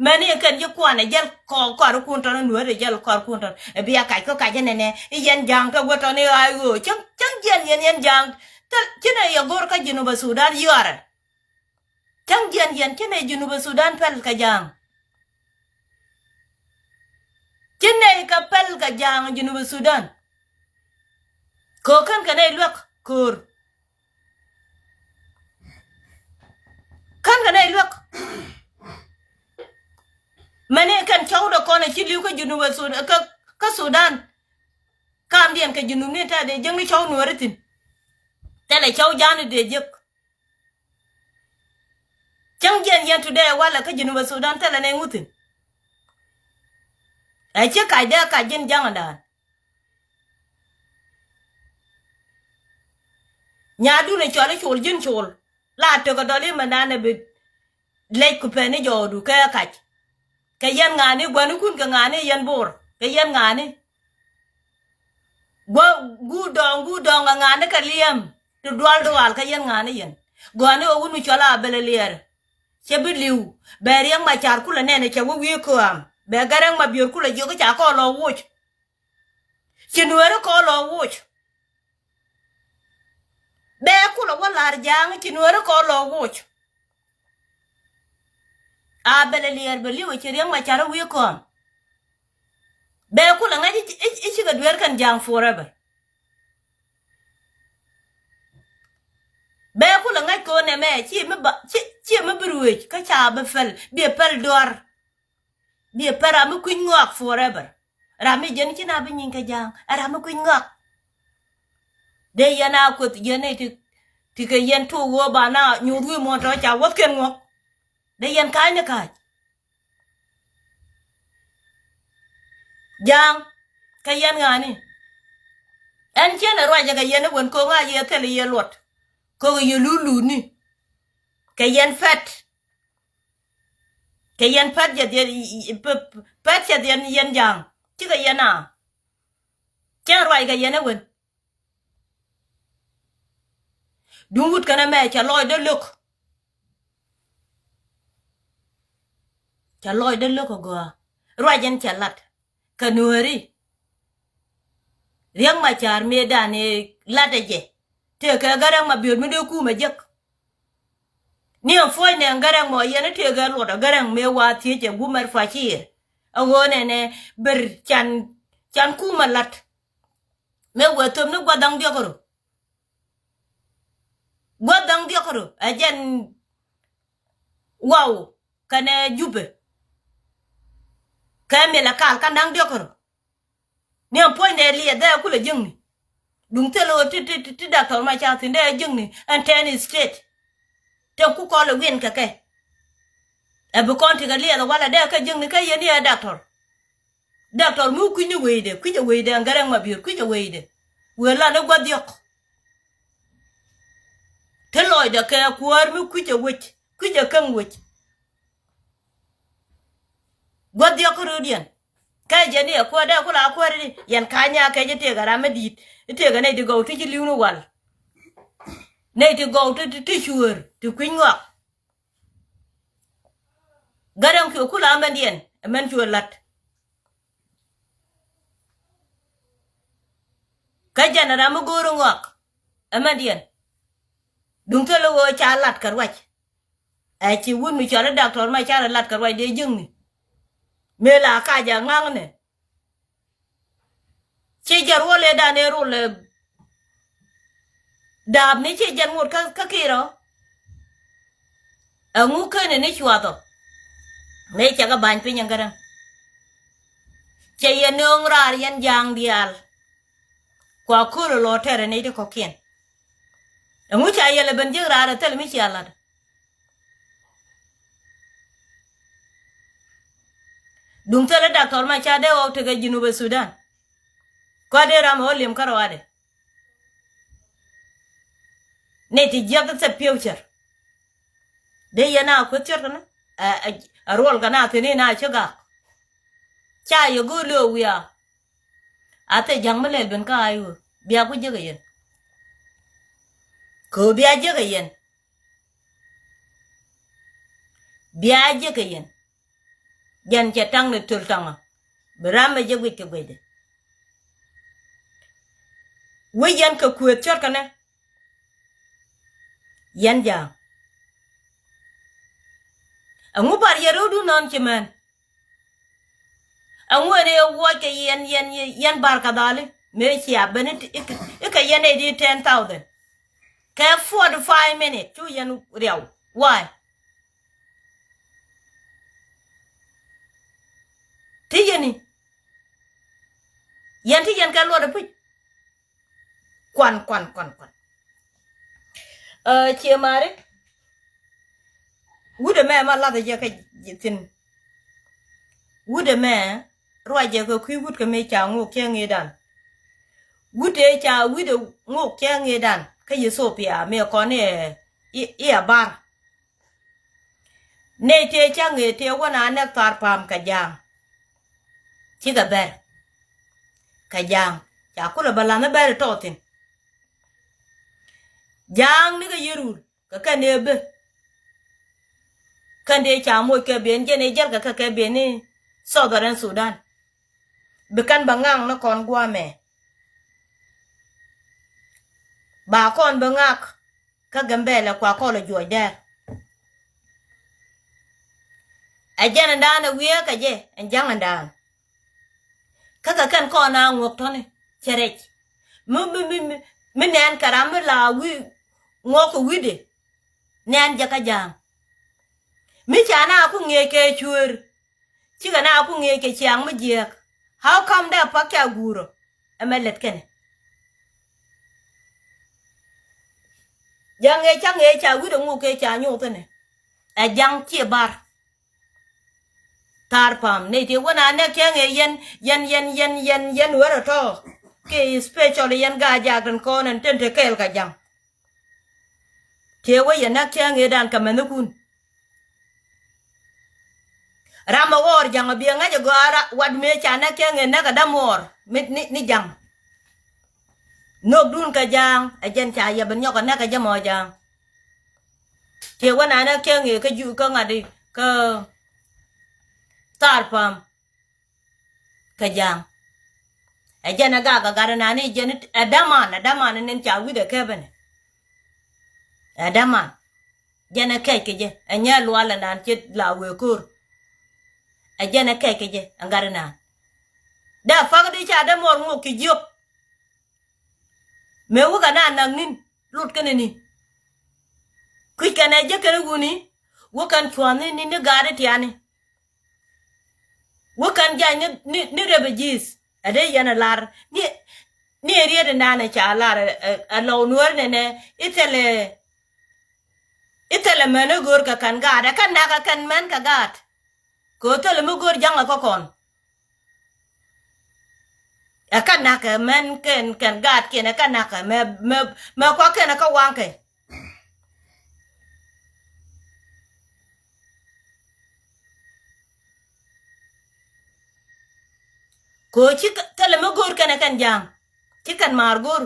Mɛni kɛn ji̱ kuanɛ jäl kɔɔr kɔɔrikun tɔn, nueeri jäl kɔɔrikun tɔn. Ɛ bia kac kä kac inɛnɛ i̱ yɛn ja̱a̱ŋ kɛ wä tɔn i̱ ɣaac ɣöö cäŋ cäŋ jiɛn yɛn yɛn ja̱a̱ŋ. Thil ci nɛ yɛ go̱r kä Junubä Sudan yɔarɛ. Cäŋ jiɛn yɛn ci nɛ Junubä Sudan päl kɛ ja̱a̱ŋ. Ci nɛ kɛ päl kɛ ja̱a̱ŋ Junubä Sudan. Kɛ ɣöö kän kɛ nɛy luäk ko̱o̱r. Kän kɛ nɛy luäk. Mɛni kɛn cɔwdɛ kɔn ɛ ci li̱w kä Junubä Sudan, kä, kä Sudan. Kamdiɛn kɛ Junub ni tɛth dee jiäkni cɔw nuääri thi̱n. Thilɛ cɔw ja̱a̱ŋni dee jiäk. Cäŋ jiɛn yɛn today walɛ kä Junubä Sudan thilɛ nɛy ŋuthin. Ɛ ci kac dee kac ji̱n ja̱ŋdan. Nyaadun ɛ cɔal i̱ Col ji̱n Col. La tök ɛ dɔl i̱ mɛndan ɛ bi lɛc ku pɛn i̱ jɔɔdu kɛ kac. Kɛ yɛn ŋa̱a̱ni gua̱nikun kɛ ŋa̱a̱ni yɛn Bo̱r kɛ yɛn ŋa̱a̱ni. Guä guut dɔɔŋ guut dɔɔŋ kɛ ŋa̱a̱ni kɛ liɛm ti dual dual kɛ yɛn ŋa̱a̱ni yɛn. Gɔ̱a̱ni ɣä wut mi cɔl a bɛl ɛ liɛɛr. Cɛ bi li̱w bɛ Riɛk Macar kulɛ nɛn ɛ cɛ wä wi̱i̱ köam bɛ Gɛrɛŋ Mabiör kulɛ jiök i̱ ca kɔɔl lɔ woc. Ci nueeri kɔn lɔ woc. Bɛ kulɛ wä la̱r ja̱a̱ŋ ci nueeri kɔn lɔ woc. A bɛlɛ liɛɛr bɛ li̱w ci Riɛk Macar wi̱i̱ kɔn. Bɛ kulɛ ŋa̱c i̱, i̱, i̱ cikɛ dueer kɛn ja̱a̱ŋ forever. Bɛ kulɛ ŋa̱c ko̱n ɛmɛ ci mi ba, ci, ci mi bi ruëëc kä ca bi päl, bi päl duar. Biɛ pɛr ram mi kui̱ny ŋɔak forever. Ram mi jɛn ci na bi nyiŋ kɛ ja̱a̱ŋ. Ɛ ram mi kui̱ny ŋɔak. Dee yɛn a kueth yɛn ni ti, ti kɛ yɛn tuuk ɣöö ba na nyuuth wi̱i̱ muɔ̱ɔ̱n tɔ̱ ca wäthkiɛn ŋuɔ̱k. Dee yɛn ka̱a̱cni ka̱a̱c. Ja̱a̱ŋ kɛ yɛn ŋa̱a̱ni. Ɛn ciɛn ɛ ruacɛ kɛ yɛn i̱ wen ko̱ŋ a yɛ thil i̱ yɛ luɔt. Ko̱k i̱ yɛ luut luutni. Kɛ yɛn pɛt. Kɛ yɛn pɛt jɛ dhiɛn, pɛt cɛ dhiɛn yɛn ja̱a̱ŋ. Cikɛ yɛn a. Cɛn ruac kɛ yɛn ɛ wen. Duŋ wut kɛn ɛmɛ cɛ lɔcdä lo̱k. Cɛ lɔcdä lo̱k ɛ gɔaa. Ruac ɛn cɛ lat. Kɛ nuääri. Riɛk Macar mëëdan ëë latdɛ jɛ. Tëëkɛ Gɛrɛŋ Mabiör mi dee kumɛ jek. Ni ɛn puɔ̱ny nɛ Gɛrɛŋ mɔ yɛn i̱ tëëkɛ luɔt ɛ Gɛrɛŋ mëë wa thiec ɛ gumɛr pua̱c i̱ ɛ ɣöö nɛnɛ ber can, can kumɛ la̱t. Mëë wëë thöp ni gua̱th da̱ŋ diɔ̱k ru. Gua̱th da̱ŋ diɔ̱k ru ɛ jɛn Waw kɛnɛ Jupɛ. Kɛ mil ɛ kal ka̱n da̱ŋ diɔ̱k ru. Ni ɛn puɔ̱nydɛ liɛth dee kulɛ jiäkni. Duŋ thil ɣöö ti, ti, ti, ti Doctor Macar thi̱n dee jiäkni ɛn ten state. Te ku kɔl ɛ wiɛn kɛ kɛ. Ɛ bi kɔn ti kɛ liɛth ɛ walɛ dee kɛ jiäkni kä yɛn i̱ ɛ doctor. Doctor mi kui̱ny ni wecdɛ, kui̱cɛ wecdɛ ɛn Gɛrɛŋ Mabiör, kui̱cɛ wecdɛ. Wëë lan i̱ gua̱th diɔ̱k. Ti lɔcdɛ kɛ kuäär mi kui̱cɛ wec, kui̱cɛ käŋ wec. Gua̱th diɔ̱k kä röödiɛn. Kä jɛ ni ɛ kuäär dee kula kuäär di yɛn ka̱ny a kɛ jɛ tëëkɛ ram mi di̱i̱t. I̱ tëëkɛ nɛy ti gɔw ti ci li̱w ni wal. Nɛy ti gɔw ti, ti, ti cuëër ti kui̱ny ŋɔak. Gɛrɛŋ cuɛ kula mɛndiɛn ɛ mɛn cuɛ la̱t. Kä jɛn ram mi go̱o̱ri ŋɔak ɛ mɛndiɛn. Duŋ thil ɣöö ca lat kɛ ruac. Ɛ ci wut mi cɔal i̱ Doctor Macar ɛ lat kɛ ruac dee jiäkni. Mëë la kac a ŋa̱ŋnɛ. Ci jɛ ruɔl ëëdan ëë rol ɛ daapni ci jɛn ŋot kä, kä Kiir ɔ. Ɛŋu keni ni cuath ɔ. Mëë cɛ kɛ ba̱ny piny ɛn Gɛrɛŋ. Cɛ yɛ nööŋ raar yɛn ja̱a̱ŋ diaal. Kua ko̱r ɛ lɔ tɛrɛ nɛy ti kɔ̱kiɛn. Ɛŋu ca yɛl ɛ ben jiäk raar ɛ thil mi cia la̱t. Duŋ thilɛ Doctor Macar dee ɣɔw tekɛ Junubɛ Sudan. Kua dee ram ɛ ɣöö liɛm kärɔadɛ. Nɛy ti jiäk thil piɛw cär. Dee yɛn a kueth cär kɛn ɛ, ɛ, ɛ ruɔl kɛn a thi̱n in a ci gak. Ca yɛ go̱o̱r lo̱o̱ wiaa. A thil ja̱ŋ mi lɛl ben kä a i̱ ɣöö bia ku jiäk ɛ yɛn. Kɛ ɣöö bia jiäk ɛ yɛn. Bia jiäk ɛ yɛn. Jɛn cɛ taŋ ni töl taŋä. Bi ram mɛ jɛ guic kɛ guicdɛ. Wec yɛn kɛ kuëëth cɔt kɛnɛ. Yɛn ja̱a̱ŋ. Ɛŋu bar yɛ rɛwdu nɔn ci mɛn? Ɛŋu ɛn ɛ wuɔc kɛ yɛn, yɛn, yɛn bar kɛ dhali mëë cia ben i̱, i̱, i̱ kɛ yɛn ɛ di ten thousand kɛ forty five minute cu yɛn riaw. Why? Ti yɛn i̱ yɛn ti yɛn kɛ luɔt ɛ puc. Kuan, kuan, kuan, kuan. Ɛ, cie mari. Wut ɛmɛ ma lath jɛ kä ji̱ thi̱n. Wut ɛmɛ ruac jɛ kɛ kui̱ wut kɛ mëë ca ŋok cɛ ŋëëdan. Wut ëë ca wut ɛ ŋok cɛ ŋëëdan kä Ethiopia mëë kɔn i̱ ɛ, i̱, i̱ ɛ bar. Nɛy tëë cä ŋëë tëë wä na nɛk Thaar Pa̱a̱m kɛ ja̱a̱ŋ. Cikɛ bɛr kɛ ja̱a̱ŋ. Ca kulɛ bä la̱nh bɛr tɔɔthin. Ja̱a̱ŋ nikɛ yirul kɛ kɛn ëë bä. Kɛn dee ca moc kɛ ben jɛn ëë jäl kɛ kɛ kɛ ben i̱ Southern Sudan. Bi kɛn bä ŋa̱a̱ŋ ni kɔn gua̱a̱mɛ. Ba kɔn bä ŋak. Kä Gambɛlɛ kua kɔl ɛ juɔc dɛr. Ɛ jɛn ɛndan ɛ wiee kɛ jɛ ɛn ja̱ŋ ɛndan. Kä kɛ kɛn kɔn a ŋuɔk tɔni cɛ rɛc. Mi, mi, mi, mi, mi nɛn kɛ ram mi la wi̱i̱ ŋuɔk kɛ wi̱dɛ. Nɛn jɛ kä ja̱a̱ŋ. Mi ca na ku ŋi̱eec kɛ cuëër. Cikɛ na ku ŋi̱eec kɛ ciaŋ mi jiääk. How come dee pak ca guurä? Ɛmɛ lɛt kɛnɛ. Ja̱ŋ ëë ca ŋi̱eec ca wi̱t ɛŋu kɛ ca nyuuth ɛnɛ. Ɛ ja̱ŋ ciɛ bar. Thaar Pa̱a̱m nɛy tëë wä na nɛk cä ŋi̱eec yɛn, yɛn, yɛn, yɛn, yɛn, yɛn wä rɔ tɔ̱. Kɛ especially yɛn Gaa-jaak tin kɔn ɛn tin te kɛɛl kɛ ja̱ŋ. Tëë wä yɛ näk cä ŋëëdan kɛ mɛnhikun. Ram ɛ ɣɔɔr ja̱ŋ ɛ biɛ ŋäc ɛ gɔaa ra wat mëë ca näk cä ŋëë näk ɛ dämuɔɔr mi ni, ni ja̱ŋ. Nhökdun kɛ ja̱a̱ŋ ɛ jɛn ca yɛ ben nyɔk ɛ näk ɛ jɛ mɔ ja̱a̱ŋ. Tëë wä na näk cä ŋëë kä ju kä ŋa̱t i̱ kä Thaar Pa̱a̱m. Kɛ ja̱a̱ŋ. Ɛ jɛn ɛ gak ɛ gat ɛ nani jɛn ɛ däman, ɛ däman ɛ nin ca wi̱dɛ kɛpɛnɛ. Ɛ däman. Jɛn ɛ kɛc kɛ jɛ ɛ nyɛ lual ɛ nan cɛ la wee ko̱r. Ɛ jɛn ɛ kɛc kɛ jɛ ɛ gat ɛ nan. Dee pa̱k di ca dämuɔr ŋuɔk ci jiök. Mëë wä kɛ na naŋ ni̱n lut kɛnɛ ni. Kui̱c kɛn ɛ jek kɛn wuni wä kɛn cua̱n ni ni ni gaat i̱ tiani. Wä kɛn ja̱ny ni, ni, ni refugees. Ɛ dee yɛn ɛ lar ni, ni ɛ riet in dan ɛ ca lar ɛ, ɛ, ɛ lɔw nuɔ̱ɔ̱r nɛnɛ i̱ thilɛ, i̱ thilɛ mɛn i̱ go̱o̱r kɛ kɛn gaat ɛ kɛn nak ɛ kɛn mɛn kɛ gaat. Kɛ ɣöö thilɛ mi go̱o̱r ja̱ŋ ɛ kä kɔn. Ɛ kɛn nak ɛ mɛn kɛn kɛn gaat kiɛn ɛ kɛn nak ɛ mɛ, mɛ, mɛ kuak kɛn ɛ kä waŋ kɛ. Kɛ ɣöö ci kɛ, thilɛ mi go̱o̱r kɛn ɛ kɛn ja̱a̱ŋ. Ci kɛn maar go̱o̱r.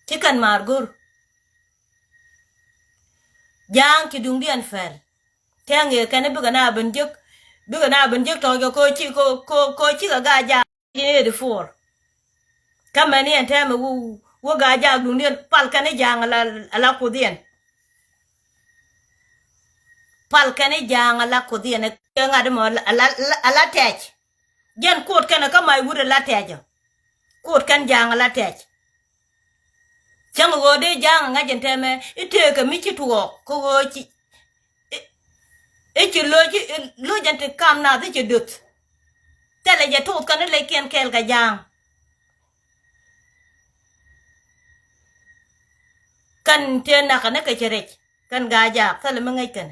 Ci kɛn maar go̱o̱r. Ja̱a̱ŋ ci duŋdiɛn pɛl. Tɛŋ ëë kɛn bikɛ na ben jek, bikɛ na ben jek tɔ̱ɔ̱c kɛ koci ko, ko, ko cikɛ Gaa-jaak in eighty four. Kä mɛni ɛn tɛmɛ wä, wä Gaa-jaak duŋdiɛn pal kɛn i̱ ja̱a̱ŋ ala, ala kuothiɛn. Pal kɛn i̱ ja̱a̱ŋ ala kuothiɛn kɛ ŋa̱t mɔ ala, ala, ala tɛc. Jɛn kuot kɛn kä mac wut ala tɛc ɔ. Kuot kɛn ja̱a̱ŋ ala tɛc. Cäŋ ɣöö dee ja̱a̱ŋ ŋa̱c ɛn tɛmɛ i̱ tëëkɛ mi ci tuɔɔk kä ɣöö ci i̱, i̱ ci lo̱c i̱ lo̱c ɛn ti kam nath i̱ ci döth. Thilɛ jɛ tuuth kɛn i̱ lɛckiɛn kɛɛl kɛ ja̱a̱ŋ. Kɛn tëë nakä ni kɛ cɛ rɛc kɛn Gaa-jaak thilɛ mi ŋäc kɛn.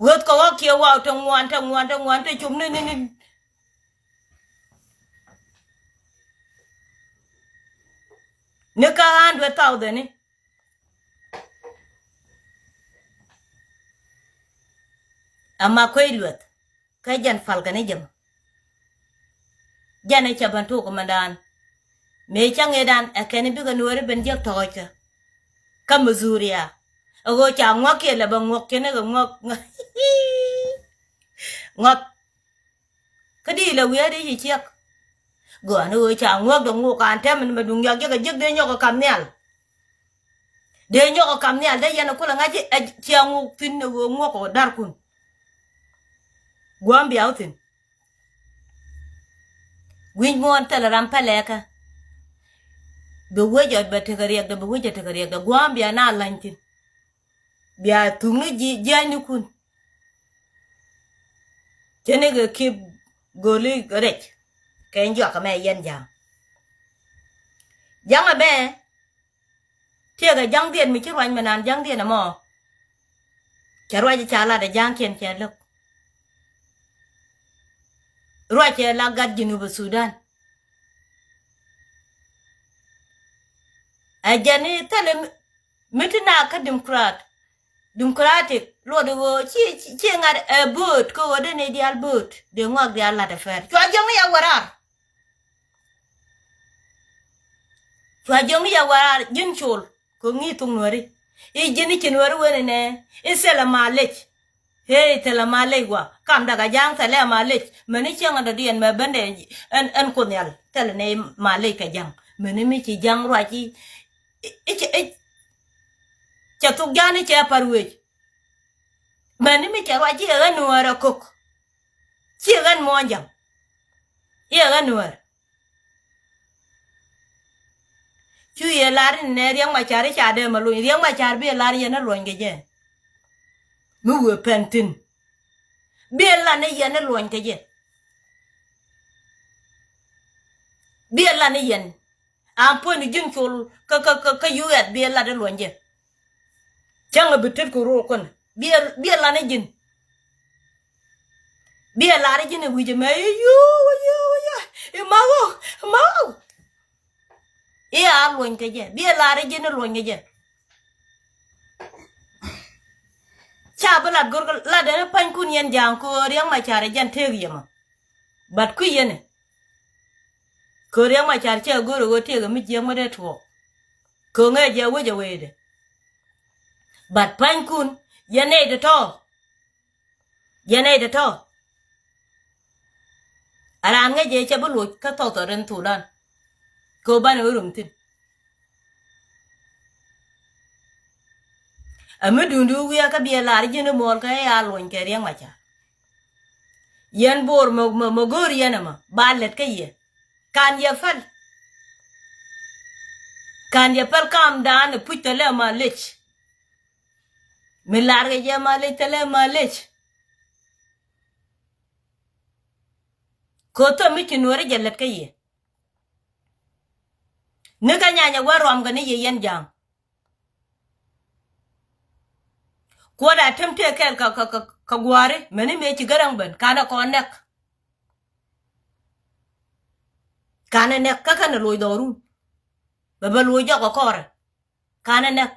Ɣöth kɛ ɣɔ̱k kiɛ waw te ŋuan te ŋuan te ŋuan te cum ni ni ni. Ni kä hundred thousand ni. Ama kuec lueth kä jɛn pal kɛ ni jɛ mɔ. Jɛn ɛ cɛ ben tuk kɛ mɛndan. Mëë cä ŋëëdan ɛ kɛn i̱ bikɛ nuɔɔri ben jiäk tɔ̱ɔ̱c kɛ. Kä Missouri a ɣöö ca ŋuɔ̱k kiɛ lɛ bɛ ŋuɔ̱k, cɛ ni kɛ ŋuɔ̱k. Ŋuɔ̱k. Kä di lɛ wiee di ci ciɛk. Gɔaa ni ɣöö ca ŋuɔ̱k dee ŋuk an tɛmɛ ni mɛ duŋ yɔk jek a jek dee nyɔk a kam nhial. Dee nyɔk a kam nhial dee yɛn a kulɛ ŋa̱c ɛ cia ŋuk thi̱n ɛ ɣöö ŋuɔ̱k ɔ da̱rkun. Gua̱a̱m bia wä thi̱n. Wi̱c muɔ̱ɔ̱n thilɛ ram pälɛ kä. Bi wec ɔ bɛ tekɛ riɛkdɛ, bi wec ɔ tekɛ riɛkdɛ, gua̱a̱m bia na la̱ny thi̱n. Bia thukni ji̱ jia̱cnikun. Cä ni kɛ kip goli rɛc kɛ juak ɛmɛ yɛn ja̱a̱ŋ. Ja̱ŋ ɛmɛ tiɛɛkɛ ja̱ŋdiɛn mi ci ruac mi naan ja̱ŋdiɛn ɛmɔ. Cɛ ruac ca lat ɛ ja̱a̱ŋkiɛn cɛ lo̱k. Ruac cɛ la gat Junub Sudan. Ɛ jɛn i̱ thilɛ mi, mi ti na kä Democrat. Democratic luɔt i̱ ɣöö ci, ci, ci ŋa̱t ɛ bööt kä ɣöö dee nɛy diaal bööt dee ŋɔak diaal la̱t ɛ fɛr. Cua jiɔŋni ya wä raar. Cua jiɔŋni ya wä raar ji̱n col kɛ ŋi̱i̱c thok nuääri. I̱ ji̱n i̱ ci nuääri wen inɛ i̱ thilɛ malec. Hey, thilɛ malec wa kam dak a ja̱a̱ŋ thilɛ malec. Mäni cieŋ a dɔ̱diɛn mɛ bendɛ ɛn, ɛn kuoth nhial thilɛ nɛ malec kɛ ja̱a̱ŋ. Mäni mi ci ja̱a̱ŋ ruac i̱, i̱, i̱, i̱, cɛ thuk ja̱a̱n i̱ cɛ par wec. Mäni mi cɛ ruac i̱ ɛ ɣän nuäär ɛ kök. Ci ɛ ɣän muɔ̱ɔ̱n ja̱a̱ŋ. I̱ ɛ ɣän nuäär. Cu yɛ lar in nɛ Riɛk Macar i̱ ca dee ma luny. Riɛk Macar bi ɛ lar yɛn ɛ luɔny kɛ jɛ. Mi wee pɛn thi̱n. Bi ɛ lar ni yɛn ɛ luɔny kɛ jɛ. Bi ɛ lar ni yɛn. An puɔ̱ny ni ji̱n col kä, kä, kä, kä U S bi ɛ lar ɛ luɔny jɛ. Cäŋ ɛ bi tet kɛ ro̱o̱ kɔn. Bi ɛ, bi ɛ lar ni ji̱n. Bi ɛ lar ji̱n ɛ wi̱c ɛmɛ i̱ yuu, yuu, yuu. I̱ ma̱wä, ma̱wä. I̱ a luɔny kɛ jɛ. Bi ɛ lar ji̱n i̱ luɔny kɛ jɛ. Ca bi lat go̱rkɛ lat ɛn pa̱nykun yɛn ja̱a̱ŋ ko̱ Riɛk Macar ɛ jɛn tëëk yɛ mɔ. But kui̱ yɛn ɛ. Ko̱ Riɛk Macar cɛ go̱r ɛ ɣöö tëëk ɛ mi jiääk mi dee tuɔɔk. Ko̱ ŋɛ jɛ wec ɛ wecdɛ. But pa̱nykun yɛn nɛy tɔ̱tɔ̱. Yɛn nɛy tɔ̱tɔ̱. A raan ŋäc jɛ cɛ bi loc kä thɔthɔ rin Thudan. Kɛ ɣöö banɛ wä rum thi̱n. Ɛ mi duundu wi̱i̱ kä biɛ lar ji̱n i̱ muɔɔl kä i̱ a luɔny kɛ Riɛk Macar. Yɛn Bo̱o̱r mɔ, mɔ, mɔ go̱o̱r yɛn ɛmɔ ba lät kä yɛ. Kan yɛ päl. Kan yɛ päl kam daan ɛ puc thilɛ malec. Mi lar kɛ jɛ malec thilɛ malec. Ko̱ thäm mi ci nuɔ̱ɔ̱ri jɛ lät kä yɛ. Ni kä nyanyɛ wä ruam kɛ ni yɛ yɛn ja̱a̱ŋ. Kuɔt a tem tëë kɛl kɛ, kɛ, kɛ, kɛ gua̱a̱ri mäni mëë ci Gäräŋ ben kanɛ kɔn nɛk. Kanɛ nɛk kä kɛnɛ loc dhɔrun. Bɛ bɛ loc jɔk kɛ kɔrɛ. Kanɛ nɛk.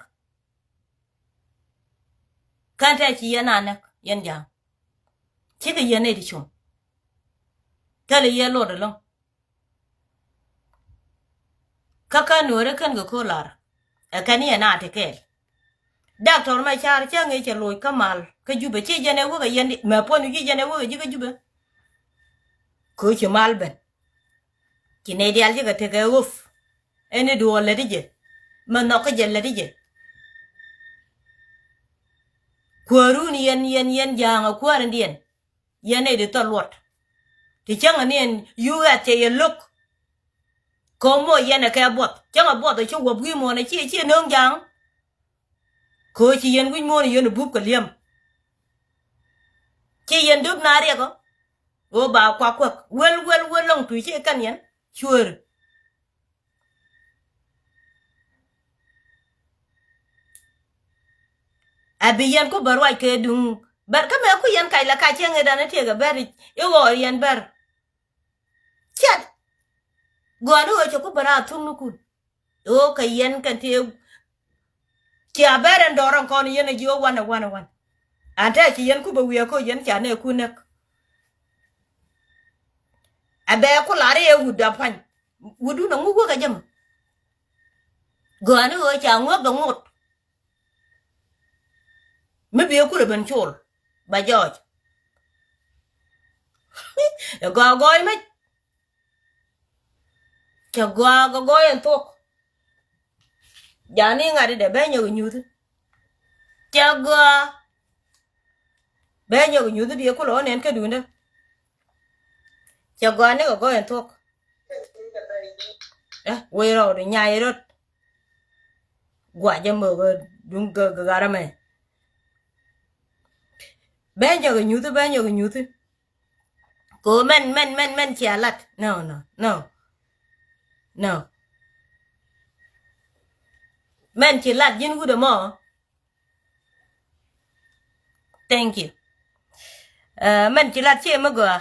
Kɛn tɛ ci yɛn a nɛk yɛn ja̱a̱ŋ. Cikɛ yɛn nɛy ti cuɔ̱ŋ. Thilɛ yɛ luɔt ɛlɔ̱ŋ. Kä kä nuɔ̱ɔ̱ri kɛn kɛ ko̱ lar. Ɛ kɛn yɛn a ti kɛɛl. Doctor Macar cä ŋi̱i̱c cɛ loc kä mal kä Jubɛ ci jɛn ɛ wek ɛ yɛn mɛ puɔ̱n ci jɛn ɛ wek ɛ ji̱ kä Jubɛ. Ko̱ ci mal ben. Ci nɛy diaal cikɛ tekɛ ɣöp. Ɛn i̱ duɔɔl läti jɛ. Mɛ nhɔk kä jɛ läti jɛ. Kuäärun yɛn, yɛn, yɛn ja̱a̱ŋ ɛ kuäärindiɛn. Yɛn nɛy ti thɔl luɔt. Ti cäŋɛ ni ɛn U S cɛ yɛ lo̱k. Ko̱ moc yɛn ɛ kɛ buɔth. Cäŋɛ buɔth ɛ ci wäp wi̱i̱ muɔ̱ɔ̱n ɛ ci, ci no̱o̱ŋ ja̱a̱ŋ. Ko̱ ci yɛn wi̱c muɔ̱ɔ̱n yɛn ɛ bup kɛ li̱em. Ci yɛn döp na riɛk ɔ. Ɣöö ba kuak kuäk. Wel, wel, wel lɔŋ tuc ci kɛn yɛn. Cuäär. A bi yɛn ku bä ruac kɛ duŋ. Bär kä mɛ ku yɛn kac la kac cieŋ i̱ dan i̱ tiek ɛ bär i̱ ɣɔɔr yɛn bär. Ciat. Gɔaa ni ɣöö cɛ ku bä raar thuk ni kun. Ɣöö kɛ yɛn kɛn ti cia bär ɛn dɔɔr ɛn kɔn yɛn ɛ ji̱ ɣöö wanɛ wanɛ wan. An tɛ ci yɛn ku bä wiee kä yɛn ca nɛ ku näk. Ɛ bɛ ku lar i̱ ɛ wut da pa̱ny. Wutdun ɛ ŋuk wek ɛ jɛ mɔ. Gɔaa ni ɣöö ca ŋuäk ɛ ŋot. Mi bi ɛ kulɛ ben col ba jɔɔc. Ɛ gɔaa gɔɔy mec. Cɛ gɔaa gɔɔy ɛn thuɔ̱k. Jani ŋa̱t idɛ bɛ nyɔk inyuthi. Cɛ gɔaa. Bɛ nyɔk inyuthi bi ɛ kulɛ ɣän ɛn kä duundä. Cɛ gɔaa ni kɛ gɔɔy ɛn thuɔ̱k. Ɛ wee rɔɔdu nyay rot. Guacä mök duŋ gä gä ɣaramɛ. Bɛ nyɔk inyuthi, bɛ nyɔk inyuthi. Ko mɛn mɛn mɛn mɛn cia lat. No, no, no. No. Mɛn ci lat ji̱n wut ɛmɔ. Thank you. Mɛn ci lat ci mi gɔaa.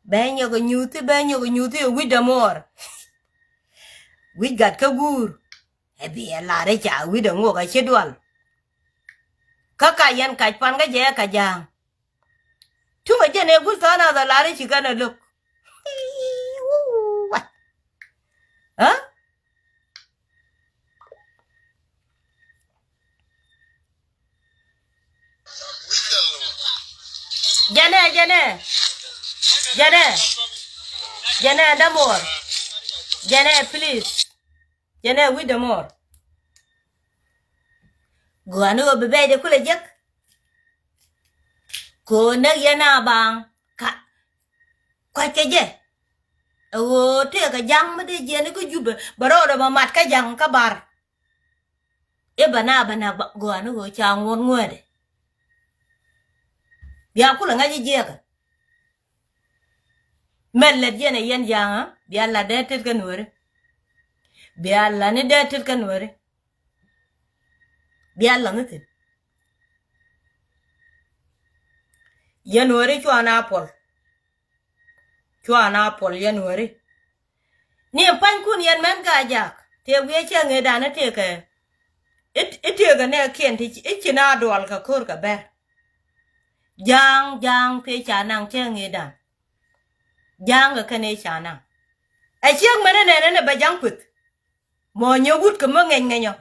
Bɛ nyɔk inyuthi, bɛ nyɔk inyuthi ɛ wi̱c dämuɔɔr. Wi̱c gat kä guur. Ɛ bi ɛ lar i̱ ca wi̱c dämuɔɔr ɛ ci dual. Kä ka yɛn kac pan kä jɛ ɛ ka ja̱a̱ŋ. Cuŋ ɛ jɛn ɛ gul thɔn a dhɔ lar i̱ ci kɛn ɛ lo̱k. Ɛ? Jɛnɛ, jɛnɛ. Jɛnɛ. Jɛnɛ dämuɔɔr. Jɛnɛ, please. Jɛnɛ wi̱c dämuɔɔr. Gɔaa ni ɣöö bi bɛɛcdɛ kulɛ jek. Kɛ ɣöö näk yɛn a baaŋ ka kua̱ckɛ jɛ. Ɛ ɣöö tëëkɛ ja̱ŋ mi dee jiɛn i̱ kä Jubɛ bɛ rɔɔdɛ bɛ mat kä ja̱ŋ kä bar. I̱ bɛ na bɛ na gɔaa ni ɣöö ca ŋuɔ̱t ŋuäätdɛ. Bia kulɛ ŋa̱c i̱ jiɛɛkä. Mɛn lät yɛn ɛ yɛn ja̱a̱ŋä bia la̱t dee tet kä nuääri. Bia la̱t ni dee tet kä nuääri. Bia la̱t ni thi̱n. Yɛn nuääri cuan a puɔl. Cuan a puɔl yɛn nuääri. Ni pa̱nykun yɛn mɛn Gaa-jaak tëë wiee cɛ ŋëëdan i̱ tëëkɛ. I̱ tëëkɛ nɛɛkiɛn ti i̱ ci na dual kɛ ko̱r kɛ bɛr. Ja̱a̱ŋ ja̱a̱ŋ tëë ca naŋ cɛ ŋëëdan. Ja̱a̱ŋ kɛ kɛn i̱ ca naŋ. Ɛ ciek mɛn inɛn inɛ bɛ ja̱ŋ kueth. Mɔ nyɛ wut kɛ mä ŋɛny ŋɛnyɔ.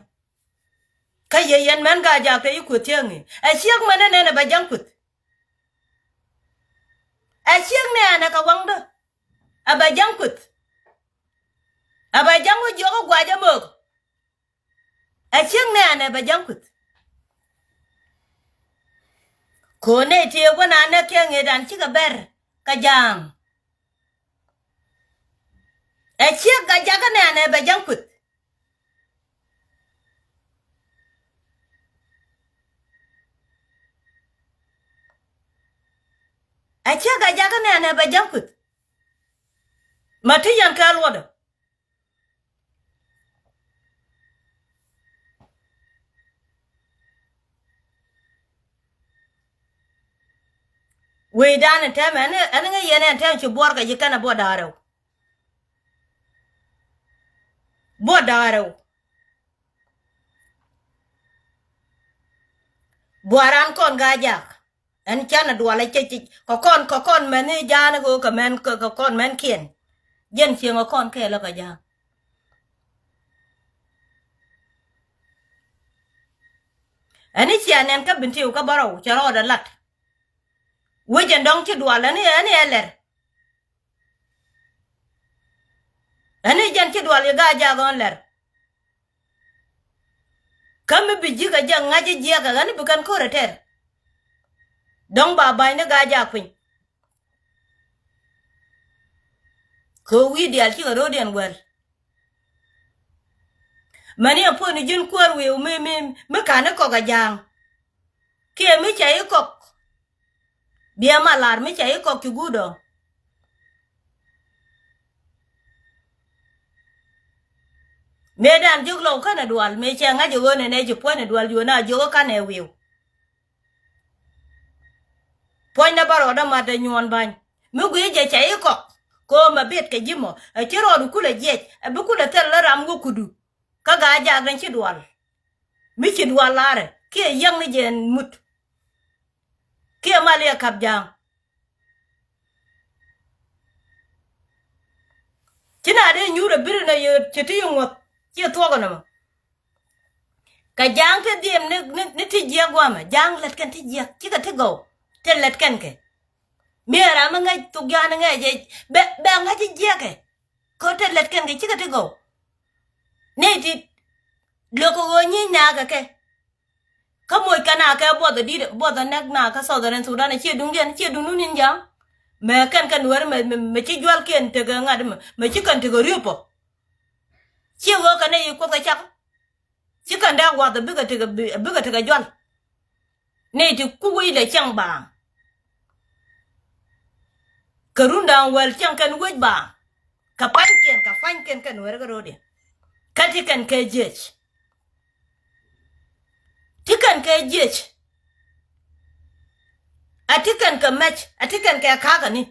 Kä yɛ yɛn mɛn Gaa-jaak te yi kueth cieŋ i̱ ɛ ciek mɛn inɛn ɛ bɛ ja̱ŋ kueth. Ɛ ciek nɛɛnɛ kɛ waŋdä ɛ bɛ ja̱ŋ kueth. Ɛ bɛ ja̱ŋ wä jiɔk ɛ guac ɛ möök. Ɛ ciek nɛɛnɛ bɛ ja̱ŋ kueth. Ko̱nɛ tëë wä na nɛ kɛ ŋëëdan cikɛ bɛr kɛ ja̱a̱ŋ. Ɛ ciek Gaa-jaak kä nɛɛnɛ bɛ ja̱ŋ kueth. Ɛ ciek Gaa-jaak kä nɛɛnɛ bɛ ja̱ŋ kueth. Ma ti yɛn kɛ luɔtdä. Wecdan in tɛmɛ ɛn ŋäc yɛn ɛn tɛm ci buɔr kɛ ji̱ kɛn ɛ buɔt da̱a̱ rɛw. Buɔt da̱a̱ rɛw. Buɔt ran kɔn Gaa-jaak. Ɛn canɛ dual ɛ cɛ ci kɛ kɔn kɛ kɔn mɛn i̱ ja̱a̱n i̱ ɣöö kɛ mɛn kɛ kɔn mɛn kiɛn. Jɛn cieŋ ɛ kɔn kɛɛl ɛ kɛ ja̱a̱n. Ɛn i̱ cia nɛn kä Bentiu kä bärɔw cɛ rɔɔdɛ lat. Wec ɛn dɔ̱ŋ ci dual ɛn i̱ ɛn i̱ ɛ lɛr. Ɛn i̱ jɛn ci dual i̱ Gaa-jaak ɣɔ̱n lɛr. Kä mi bi ji̱ kɛ jɛ ŋa̱c i̱ jiɛkɛ ɣän i̱ bi kɛn ko̱r ɛ tɛr. Dɔ̱ŋ ba ba̱ny ni Gaa-jaak piny. Kɛ wi̱i̱ diaal cikɛ ro̱o̱diɛn wäl. Mäni ɛ puɔ̱ni ji̱n kuäär wi̱i̱ mi mi mi ka̱n i̱ kɔk ɛ ja̱a̱ŋ. Kiɛ mi cɛ i̱ kɔk. Biɛ ma lar mi cɛ i̱ kɔk ci guut ɔ. Mëëdan jiök lɔw känɛ dual mëë cɛ ŋa̱c ɛ ɣöö nɛnɛ ci puɔ̱nɛ dual juɔ̱n a jiök ɛ känɛ wi̱i̱w. Puɔ̱nydä bä rɔɔdä matdä nyuɔ̱ɔ̱n ba̱ny mi gui̱i̱ jɛ cɛ i̱ kɔk. Kɛ ɣöö mɛ biɛt kɛ ji̱ mɔ ɛ ci rɔɔdu kulɛ jiɛc ɛ bi kulɛ thil lä ram wä kudu. Kä Gaa-jaak den ci dual. Mi ci dual laarɛ kiɛ yiäŋ ni jɛ mut. Kiɛ mal yɛ ka̱p ja̱a̱ŋ. Ci na dee nyuur ɛ bir inɔ yɛ cɛ ti yɛ ŋuɔth ciɛ thuɔk inɔ mɔ. Kɛ ja̱a̱ŋ ti dhim ni, ni, ni ti jiɛk guamɛ, ja̱a̱ŋ lät kɛn ti jiɛk, cikɛ ti gɔw, ti lät kɛn kɛ. Mi ɛ ram mi ŋäc thuk ja̱a̱n ŋäc jɛ, bɛ, bɛ ŋäc ti jiɛkɛ. Kä ti lät kɛn kɛ, cikɛ ti gɔw. Nɛy ti, lo̱k kɛ ɣöö nyiec nakä kɛ. Kä moc kɛ nakä buɔth ɛ di̱t, buɔth ɛ nɛk nakä Southern Sudan, ɛ ciɛ duŋdiɛn, ciɛ duŋdun in ja̱a̱ŋ. Mɛ kɛn kɛ Nuɛr mɛ, mɛ, mɛ ci jualkiɛn tekɛ ŋa̱t mɛ, mɛ ci kɛn tekɛ riöpɔ. Ciɛ ɣöö kɛ nɛy yi Kuoth kɛ cak. Ci kɛn dee wath a bikɛ tekɛ, bikɛ tekɛ jual. Nɛy ti ku wec lɛ cäŋ baaŋ. Kɛ run da̱a̱ŋ wäl cäŋ kɛn wec baaŋ. Kɛ pa̱nykiɛn, kɛ pa̱nykiɛn kɛn weri kɛ ro̱diɛn. Kä ti kɛn kɛ jiec. Ti kɛn kɛ jiec. A ti kɛn kɛ mɛc, a ti kɛn kɛ ka̱a̱käni.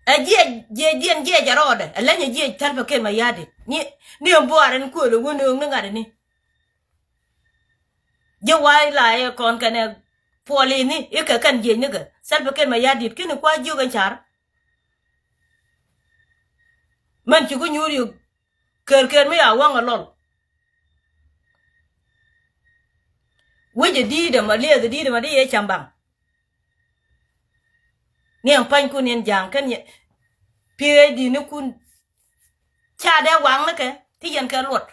Ɛ jiɛc, jiɛcdiɛn jiɛc ɛ rɔɔdɛ, ɛ leny ɛ jiɛc Salva Kiir Mayardit. Ni, ni ɛn buar ɛn kuël ɛ wä nööŋ ni ŋa̱t ɛni. Ji̱ wa̱a̱ ila ɛ kɔn kɛnɛ puɔl ini, ikɛ kɛn jiɛc nikɛ. Salva Kiir Mayardit, kini kua jiök ɛn car. Mɛn ci ku nyuur yuk. Ker ker mi ya waŋ a lɔl. Wec a di̱i̱t ɛmɔ, liɛth a di̱i̱t ɛmɔ di yɛ cam baŋ. Ni ɛn pa̱nykun in ja̱a̱ŋ kɛn yɛ. P H D ni kun. Ca dee waŋ ni kɛ, ti yɛn kɛ luɔt.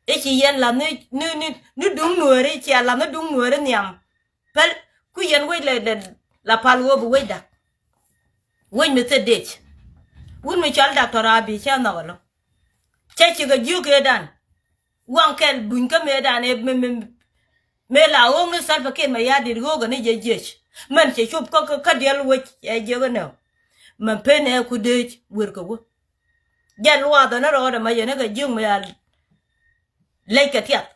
I̱ ci yɛn lath ni, ni, ni, ni duŋ Nuääri, cia lath ni duŋ Nuääri nhiam. Päl, ku yɛn wec lɛ, lɛ, la pal ɣöö bi wecda. Wec mi thil dec. Wut mi cɔl Doctor Abiy cɛ nhɔk ɛlɔ. Cɛ cikɛ jiök ëëdan. Waŋ kɛl buny kä mëëdan ëë mi, mi, mi la ɣööŋ ni Salva Kiir Mayardit ɣöökɛ ni jɛ jiec. Mɛn cɛ cop kä, kä, kä diɛl wec ɛ jiök ɛnɛ. Mɛn pen ɛ ku dec wer kɛ wä. Jɛ luathɔ ni rɔɔdɛ ma yɛn ɛ kɛ jiök mi a lec kɛ tiath.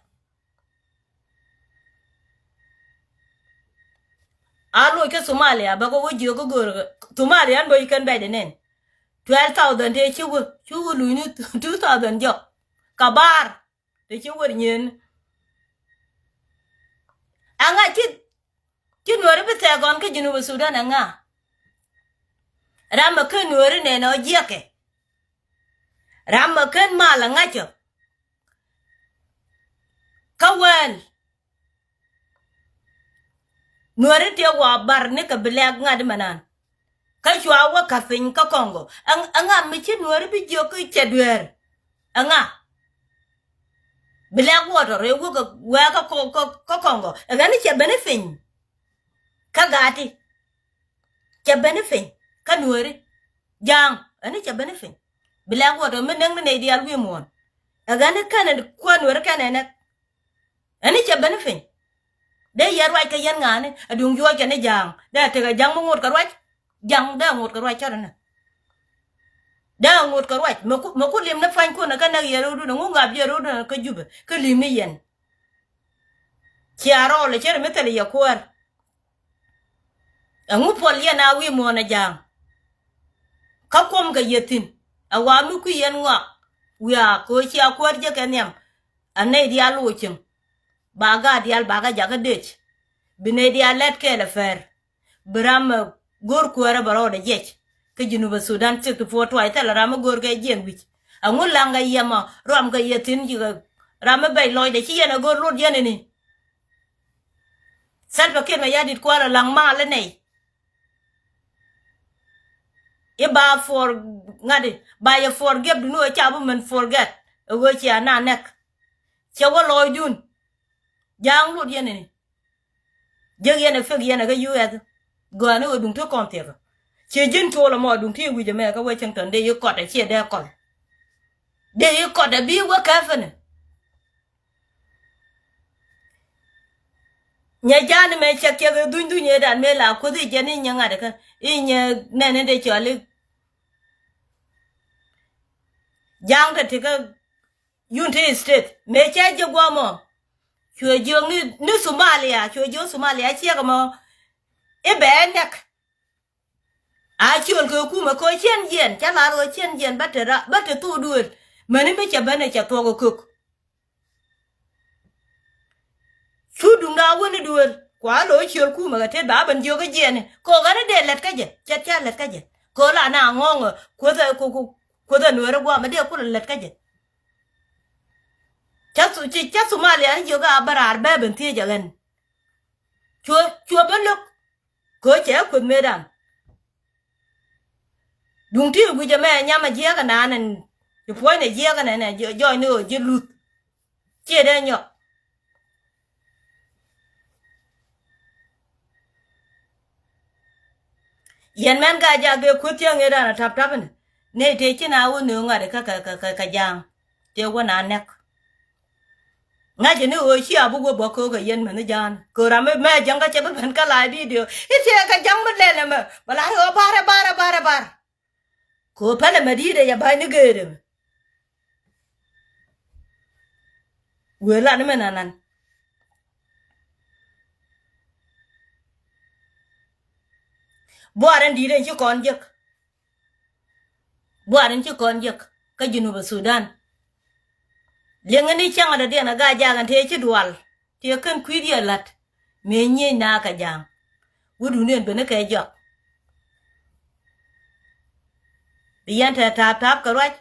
A loc kä Somalia, bä kɛ wä jiök kä go̱o̱r kɛ Somalia, an bä ci kɛn bɛc dɛ nɛn. Twelve thousand tëë ci wä, ci wä luny ni two thousand jɔk. Ka bar, tëë ci wä nyin. Aŋa ci, ci Nuääri bi thɛɛk gɔn kä Junub Sudan aŋa. Ram mɛ ken Nuääri nɛn ɔ jiɛkɛ. Ram mɛ ken mal aŋa cɔ. Kä wɛl. Nuääri tiɛ wa bar ni kɛ bi lɛk ŋa̱t mɛ nan. Kä cua wä ka̱th piny kä Kɔŋgɔ. Ɛŋ-, ɛŋa mi ci Nuääri bi jiök kä cɛ dueer. Ɛŋa. Bi lɛk water ɛ wä kɛ wɛɛ kä Kɔ-, kä, kä Kɔŋgɔ. Ɛŋa ni cɛ ben ni piny. Kä gaati. Cɛ ben ni piny. Kä Nuääri. Ja̱a̱ŋ. Ɛni cɛ ben ni piny. Bi lɛk water mi näk ni nɛy diaal wi̱i̱ muɔ̱ɔ̱n. Ɛŋa ni kɛn kuäär Nuääri kɛn ɛ nɛk. Ɛn ni cɛ ben ni piny. Dee yɛ ruac kɛ yɛn ŋa̱a̱ni, a duŋ yuɔc kɛ ni ja̱a̱ŋ. Dee a tekɛ ja̱ŋ mi ŋot kɛ ruac. Ja̱ŋ dee a ŋot kɛ ruac cɔt ɛnɛ. Dee a ŋot kɛ ruac. Mɛ ku, mɛ ku lim ni pa̱nykun ɛ kä näk yɛ ro̱o̱dun, ɛ ŋu ŋa̱p yɛ ro̱o̱dun ɛ kä Jubɛ. Kä lim ni yɛn. Cia rɔɔl ɛ cɛ ri mi thil yɛ kuäär. Ɛŋu puɔl yɛn a wi̱i̱ muɔ̱ɔ̱n ɛ ja̱a̱ŋ. Kä kuɔm kɛ yɛ thi̱n. Ɛ wa mi kui̱ yɛn ŋɔak. Wiaa kɛ ɣöö cia kuäär jek kɛ nhiam. A nɛy diaal loc cieŋ. Ba gaat diaal ba kä jakä dec. Bi nɛy diaal lɛt kɛɛl ɛ pɛr. Bi ram ɛ go̱r kuäärä bɛ rɔɔdɛ jiɛc. Kä Junubä Sudan sixty four twice thilɛ ram ɛ go̱r kɛ jiɛn wi̱c. Ɛŋu laŋ kɛ yɛ mɔ ruam kɛ yɛ thi̱n cikɛ ram ɛ bɛc lɔcdɛ ci yɛn ɛ go̱r lot yɛn ini. Salva Kiir Mayardit kuäärä laŋ mal ɛ nɛy. I̱ ba for ŋa̱t i̱ ba yɛ forgive duni ɣöö ca bi mɛn forget. Ɛ ɣöö cia na nɛk. Cɛ wä lɔɔcdun. Ja̱a̱ŋ lut yɛn ini. Jek yɛn ɛ fek yɛn ɛ kä U S. Gɔaa ni ɣöö duŋ ti kɔn thiɛk. Ciɛ ji̱n cool ɛmɔ duŋ ti wi̱c ɛmɛ kä Washington dee yi kɔt ɛ ciɛ dee kɔl. Dee yi kɔt ɛ bi wä kɛpɛni. Nyɛ ja̱a̱n mɛ cɛ kiɛk i̱ dhuny dhuny ëëdan mëë la kuoth i̱ jɛn i̱ nyɛ ŋa̱t kä i̱ nyɛ nɛn in dee cɔl i̱. Ja̱a̱ŋ te ti kä Unity State mëë cɛ ji̱ guɔmɔ. Cuɛ jiök ni, ni Somalia, cuɛ jiök Somalia ciɛk ɛmɔ. I̱ bɛ ɛ nɛk. A ciöl kɛ kumɛ kɛ ɣöö cien jiɛn, cä lar ɣöö cien jiɛn bä te ra, bä te thok duëël. Mäni mi cɛ bänɛ cɛ thuɔk ɛ kök. Cu duŋda wäni duëël. Wa lo̱ ciöl kumä kɛ tet ba ben jiök kä jiɛni. Kɛ ɣän i̱ dee lät kä jɛ. Cɛ ca lät kä jɛ. Kɛ ɣän la na ŋɔ̱ŋ kuoth ɛ, ku, ku, kuoth ɛ Nueeri guamɛ dee kulɛ lät kä jɛ. Ca Su-, ci, ca Somalia ni jiök a bä raar bɛ ben thiec ɛ ɣän. Cuɛ, cuɛ bä lo̱k. Kɛ ɣän cɛ kuoth mëëdan. Duŋ ti guic ɛmɛ nyam a jiɛk ɛnan ɛn. Ci puɔ̱ny ni jiɛk ɛnɛn ɛ jɔɔc ni ɣöö ji̱ luth. Ciɛ dee nyɔk. Yɛn mɛn ka jak dee kueth cäŋ ëë dan a tap tap ni. Nɛy tëë ci na wä nööŋ ŋa̱t kä, kä, kä, kä, kä ja̱a̱ŋ. Tëë wä na nɛk. Ŋa̱cä ni ɣöö cia bi wä bä köök ɛ yɛn mɛn ja̱a̱n. Köör ram mi mɛ jäŋ kä cɛ bi ben kä live video. I̱ tëë kɛ ja̱ŋ mi lɛl ɛmɛ. Bɛ la ri ɣöö bar ɛ bar ɛ bar ɛ bar. Kɛ ɣöö pälɛ mɛ di̱i̱t ɛ yɛ ba̱ny ni geet ɛmɛ. Wëë lan mɛ nanan. Buar in di̱i̱t in ci kɔn jek. Buar in ci kɔn jek kä Junub Sudan. Liɛŋɛ ni cäŋ dɔ̱diɛn a gaa jaak in tëë ci dual. Tëë kän kui̱diɛ la̱t. Mëë nyiec naath kɛ ja̱a̱ŋ. Wä duundiɛn ben ni kɛ jɔak. Bi yɛn tɛ taap taap kɛ ruac.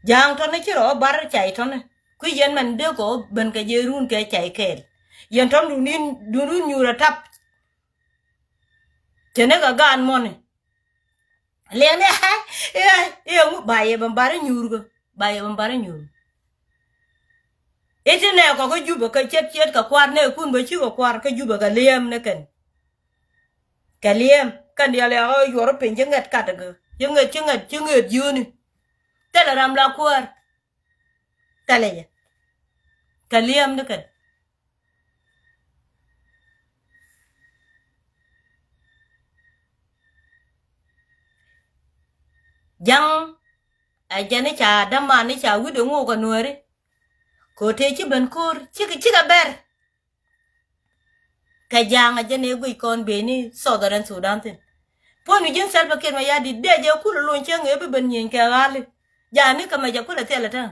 Ja̱a̱ŋ tɔ̱ni ci rɔ bar cay tɔ̱ni. Kui̱ yɛn mɛn dee kɔ ben kɛ jɛ run kɛ cay kɛɛl. Yɛn tɔ̱n duundin, duundin nyuur a tap. Cɛ ni kɛ gaan mɔni. Liɛŋni, iɛ, iɛ, ŋu ba yɛ ben bar inyuur kɛ, ba yɛ ben bar inyuur. Iti nɛ kɔ kä Jubɛ kɛ ciet ciet kɛ kuar nɛ kun bä ci kɛ kuar kä Jubɛ kɛ liɛm ni kɛn. Kɛ liɛm kɛn diaal ya ɣä yuɔr piny ci ŋɛt kat kɛ ci ŋɛt ci ŋɛt ci ŋɛt jiöni. Thilɛ ram la kuäär. Thilɛ jɛ kɛ liɛm ni kɛn. Ja̱ŋ ɛ jɛn i̱ ca däman i̱ ca wi̱cdɛ ŋo̱o̱k ɛ Nuääri. Ko̱ tëë ci ben ko̱r cikɛ cikɛ bɛr. Kɛ ja̱a̱ŋ ɛ jɛn ëë guic kɔn ben i̱ Southern Sudan thi̱n. Puɔ̱ny wi̱c ji̱n Salva Kiir Mayardit dee jɛ kulɛ luny cäŋ ëë bi ben nyieny kɛ ɣa̱li. Ja̱a̱ni kɛ mɛ jɛ kulɛ thilɛ tɛn.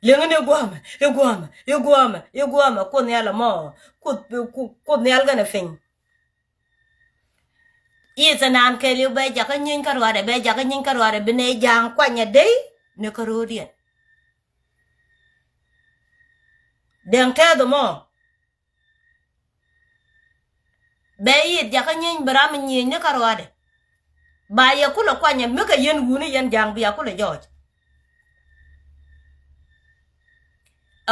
Liŋä ni gua̱a̱mɛ, i̱ gua̱a̱mɛ, i̱ gua̱a̱mɛ, i̱ gua̱a̱mɛ, Kuoth Nhial ɛmɔ, Kuoth, Kuoth, Kuoth Nhial gɛnɛ piny. I̱ thɛ naan kɛɛliw bɛ jakä nyieny kä ruaadɛ, bɛ jakä nyieny kä ruaadɛ, bi nɛy ja̱a̱ŋ kuanyɛ dey ni kä ro̱o̱diɛn. Dɛŋ tɛth ɛmɔ. Bɛ i̱ jakä nyieny bi ram nyieny ni kä ruaadɛ. Ba yɛ kulɛ kuanyɛ mi kɛ yɛn wuni yɛn ja̱a̱ŋ bia kulɛ jɔɔc.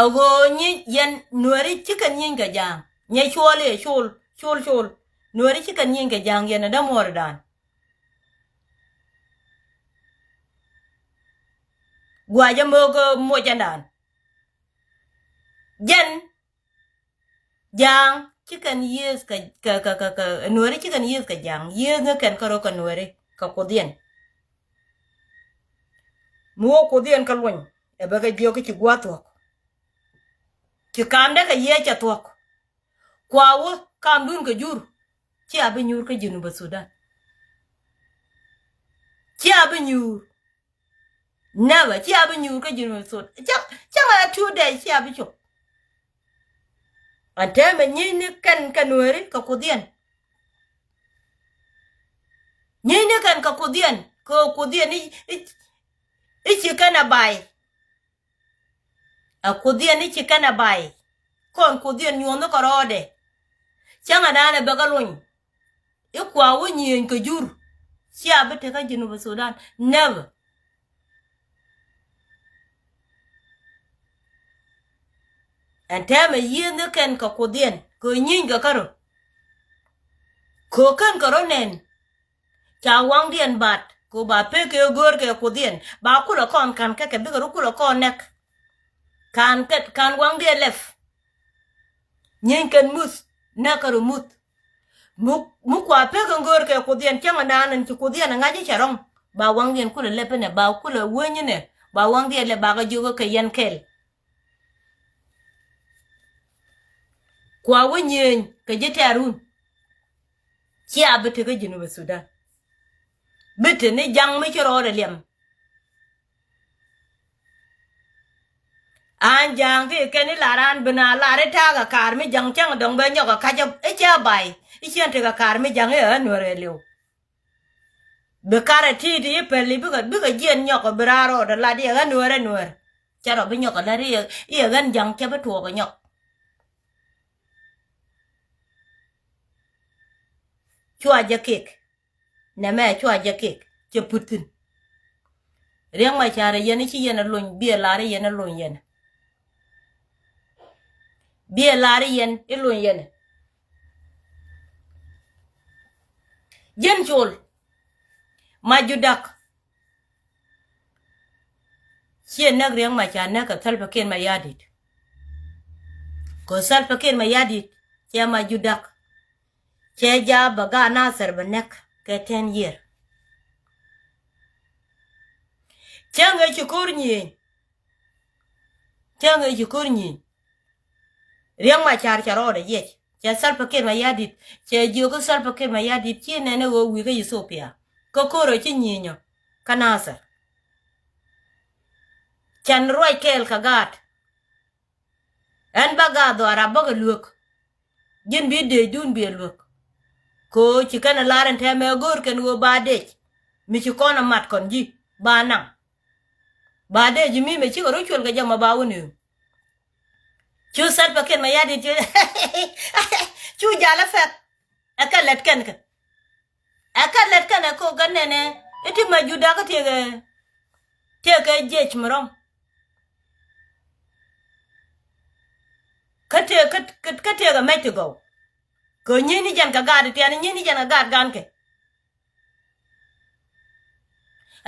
A ɣöö nyi yɛn Nuääri cikɛ nyieny kɛ ja̱a̱ŋ. Nyɛ cuɔl i̱ col, col, col. Nuääri cikɛ nyieny kɛ ja̱a̱ŋ yɛn ɛ dämuɔɔridan. Guacä mo̱o̱k moc ɛndan. Jɛn ja̱a̱ŋ ci kɛn yiëëth kɛ, kɛ, kɛ, kɛ, kɛ Nuääri ci kɛn yiëëth kɛ ja̱a̱ŋ. Yiëëth ni kɛn kärɔ kɛ Nuääri kɛ Kuothiɛn. Mi wä Kuothiɛn kä luny ɛ bɛ kɛ jiök ci gua̱a̱th thuɔ̱k. Ci kaamdɛ kɛ yiëë cɛ thuɔ̱k. Kua wä kaamdun kɛ jur. Cia bi nyuur kä Junub Sudan. Cia bi nyuur. Never, cia bi nyuur kä Junub Sudan. Cäŋ, cäŋ a two days cia bi cop. Ɛn täämɛ nyieyni kɛn kɛ Nuääri kɛ Kuothiɛn. Nyieyni kɛn kɛ Kuothiɛn, kɛ Kuothiɛn i̱, i̱, i̱ ci kɛn a bay. A Kuothiɛn i̱ ci kɛn a bay. Kɔn Kuothiɛn nyuɔ̱th ni kɛ rɔɔdɛ. Cäŋ a da̱a̱n ɛ bɛ kɛ luny. I̱ kua wä nyiëëny kɛ jur. Cia bi tekä Junub Sudan. Never. Ɛn täämɛ yiëëth ni kɛn kɛ Kuothiɛn kɛ nyieny kɛ kärɔ. Kɛ kɛn kɛ rɔ nɛn. Ca waŋdiɛn bat kɛ ba pek kɛ go̱o̱r kɛ Kuothiɛn ba kulɛ kɔn ka̱n kɛ kɛ bikɛ rɔ kulɛ kɔn nɛk. Ka̱n kɛ ka̱n waŋdiɛn lɛp. Nyieny kɛn muth nɛk kɛ rɔ muth. Mi, mi kua pek kɛ go̱o̱r kɛ Kuothiɛn cäŋ ɛnaan ɛn ci Kuothiɛn ɛ ŋa̱c i̱ cɛ rɔ̱ŋ ba waŋdiɛn kulɛ lɛp inɛ ba kulɛ weny inɛ ba waŋdiɛn lɛp bakɛ jiök kɛ yɛn kɛl. Kua wä nyiëëny kɛ ji̱ tɛ̈run. Cia bi tekä Junub Sudan. Bi te ni ja̱ŋ mi ci rɔɔdɛ liɛm. An ja̱a̱ŋ ti kɛn i̱ lar an bi na lar i̱ ta̱a̱ kɛ ka̱r mi ja̱ŋ cäŋ dɔ̱ŋ bɛ nyɔk ɛ ka̱c i̱ cɛ bay i̱ ciɛn tekɛ ka̱r mi ja̱ŋ i̱ ɛ nuɛr ɛ li̱w. Bi karɛ ti̱i̱t i̱ päl i̱ bikɛ bikɛ jiɛn nyɔk ɛ bi raar rɔɔdɛ lat i̱ ɛ ɣän nuɛr ɛ nuɛr. Cɛ rɔ bi nyɔk ɛ lat i̱ ɛ ɣän ja̱ŋ cɛ bi tuɔɔk ɛ nyɔk. Cua jɛ kek. Nɛmɛ cua jɛ kek cɛ put thi̱n. Riɛk Macar ɛ yɛn i̱ ci yɛn ɛ lony biɛ lar i̱ yɛn ɛ lony yɛn. Biɛ lar i̱ yɛn i̱ lony yɛn. Ji̱n col. Majut Dak. Ciɛ näk Riɛk Macar näk kɛ Salva Kiir Mayardit. Kɛ Salva Kiir Mayardit cɛ Majut Dak. Cɛ ja̱a̱ bɛ gaat Nasir bɛ näk kɛ ten year. Cäŋ ëë ci ko̱r nyieny. Cäŋ ëë ci ko̱r nyieny. Riɛk Macar cɛ rɔɔdɛ jiɛc cɛ Salva Kiir Mayardit cɛ jiök kä Salva Kiir Mayardit ci nɛn ɛ ɣöö wi̱i̱ kä Ethiopia. Kä ko̱r ɛ ci nyieny ɔ kä Nasir. Can ruac kɛɛl kɛ gaat. Ɛn bä gaat dhɔaar a bäkɛ luek. Ji̱n bi dëëcdun biɛ luek. Kɛ ɣöö ci kɛn ɛ lar ɛn tɛmɛ ɛ go̱o̱r kɛn ɣöö ba dëëc mi ci kɔn ɛ mat kɔn ji̱ ba naŋ. Ba dëëc ji̱ mi mɛ cikɛ rɔ cuël kɛ jɛ mɔ ba wä nööŋ. Cu Salva Kiir Mayardit cu cu jal ɛ fɛk. Ɛ kɛ lät kɛn kɛ. Ɛ kɛ lät kɛnɛ kok kɛ nɛnɛ i̱ ti Majut Dak kä tëëkɛ tëëkɛ jiɛc mi rɔ̱ŋ. Kä tëë kä kä tëëkɛ mɛc ti gɔw. Kɛ nyi̱i̱ni jɛn kɛ gaat tiɛn nyi̱i̱ni jɛn kɛ gaat gankɛ.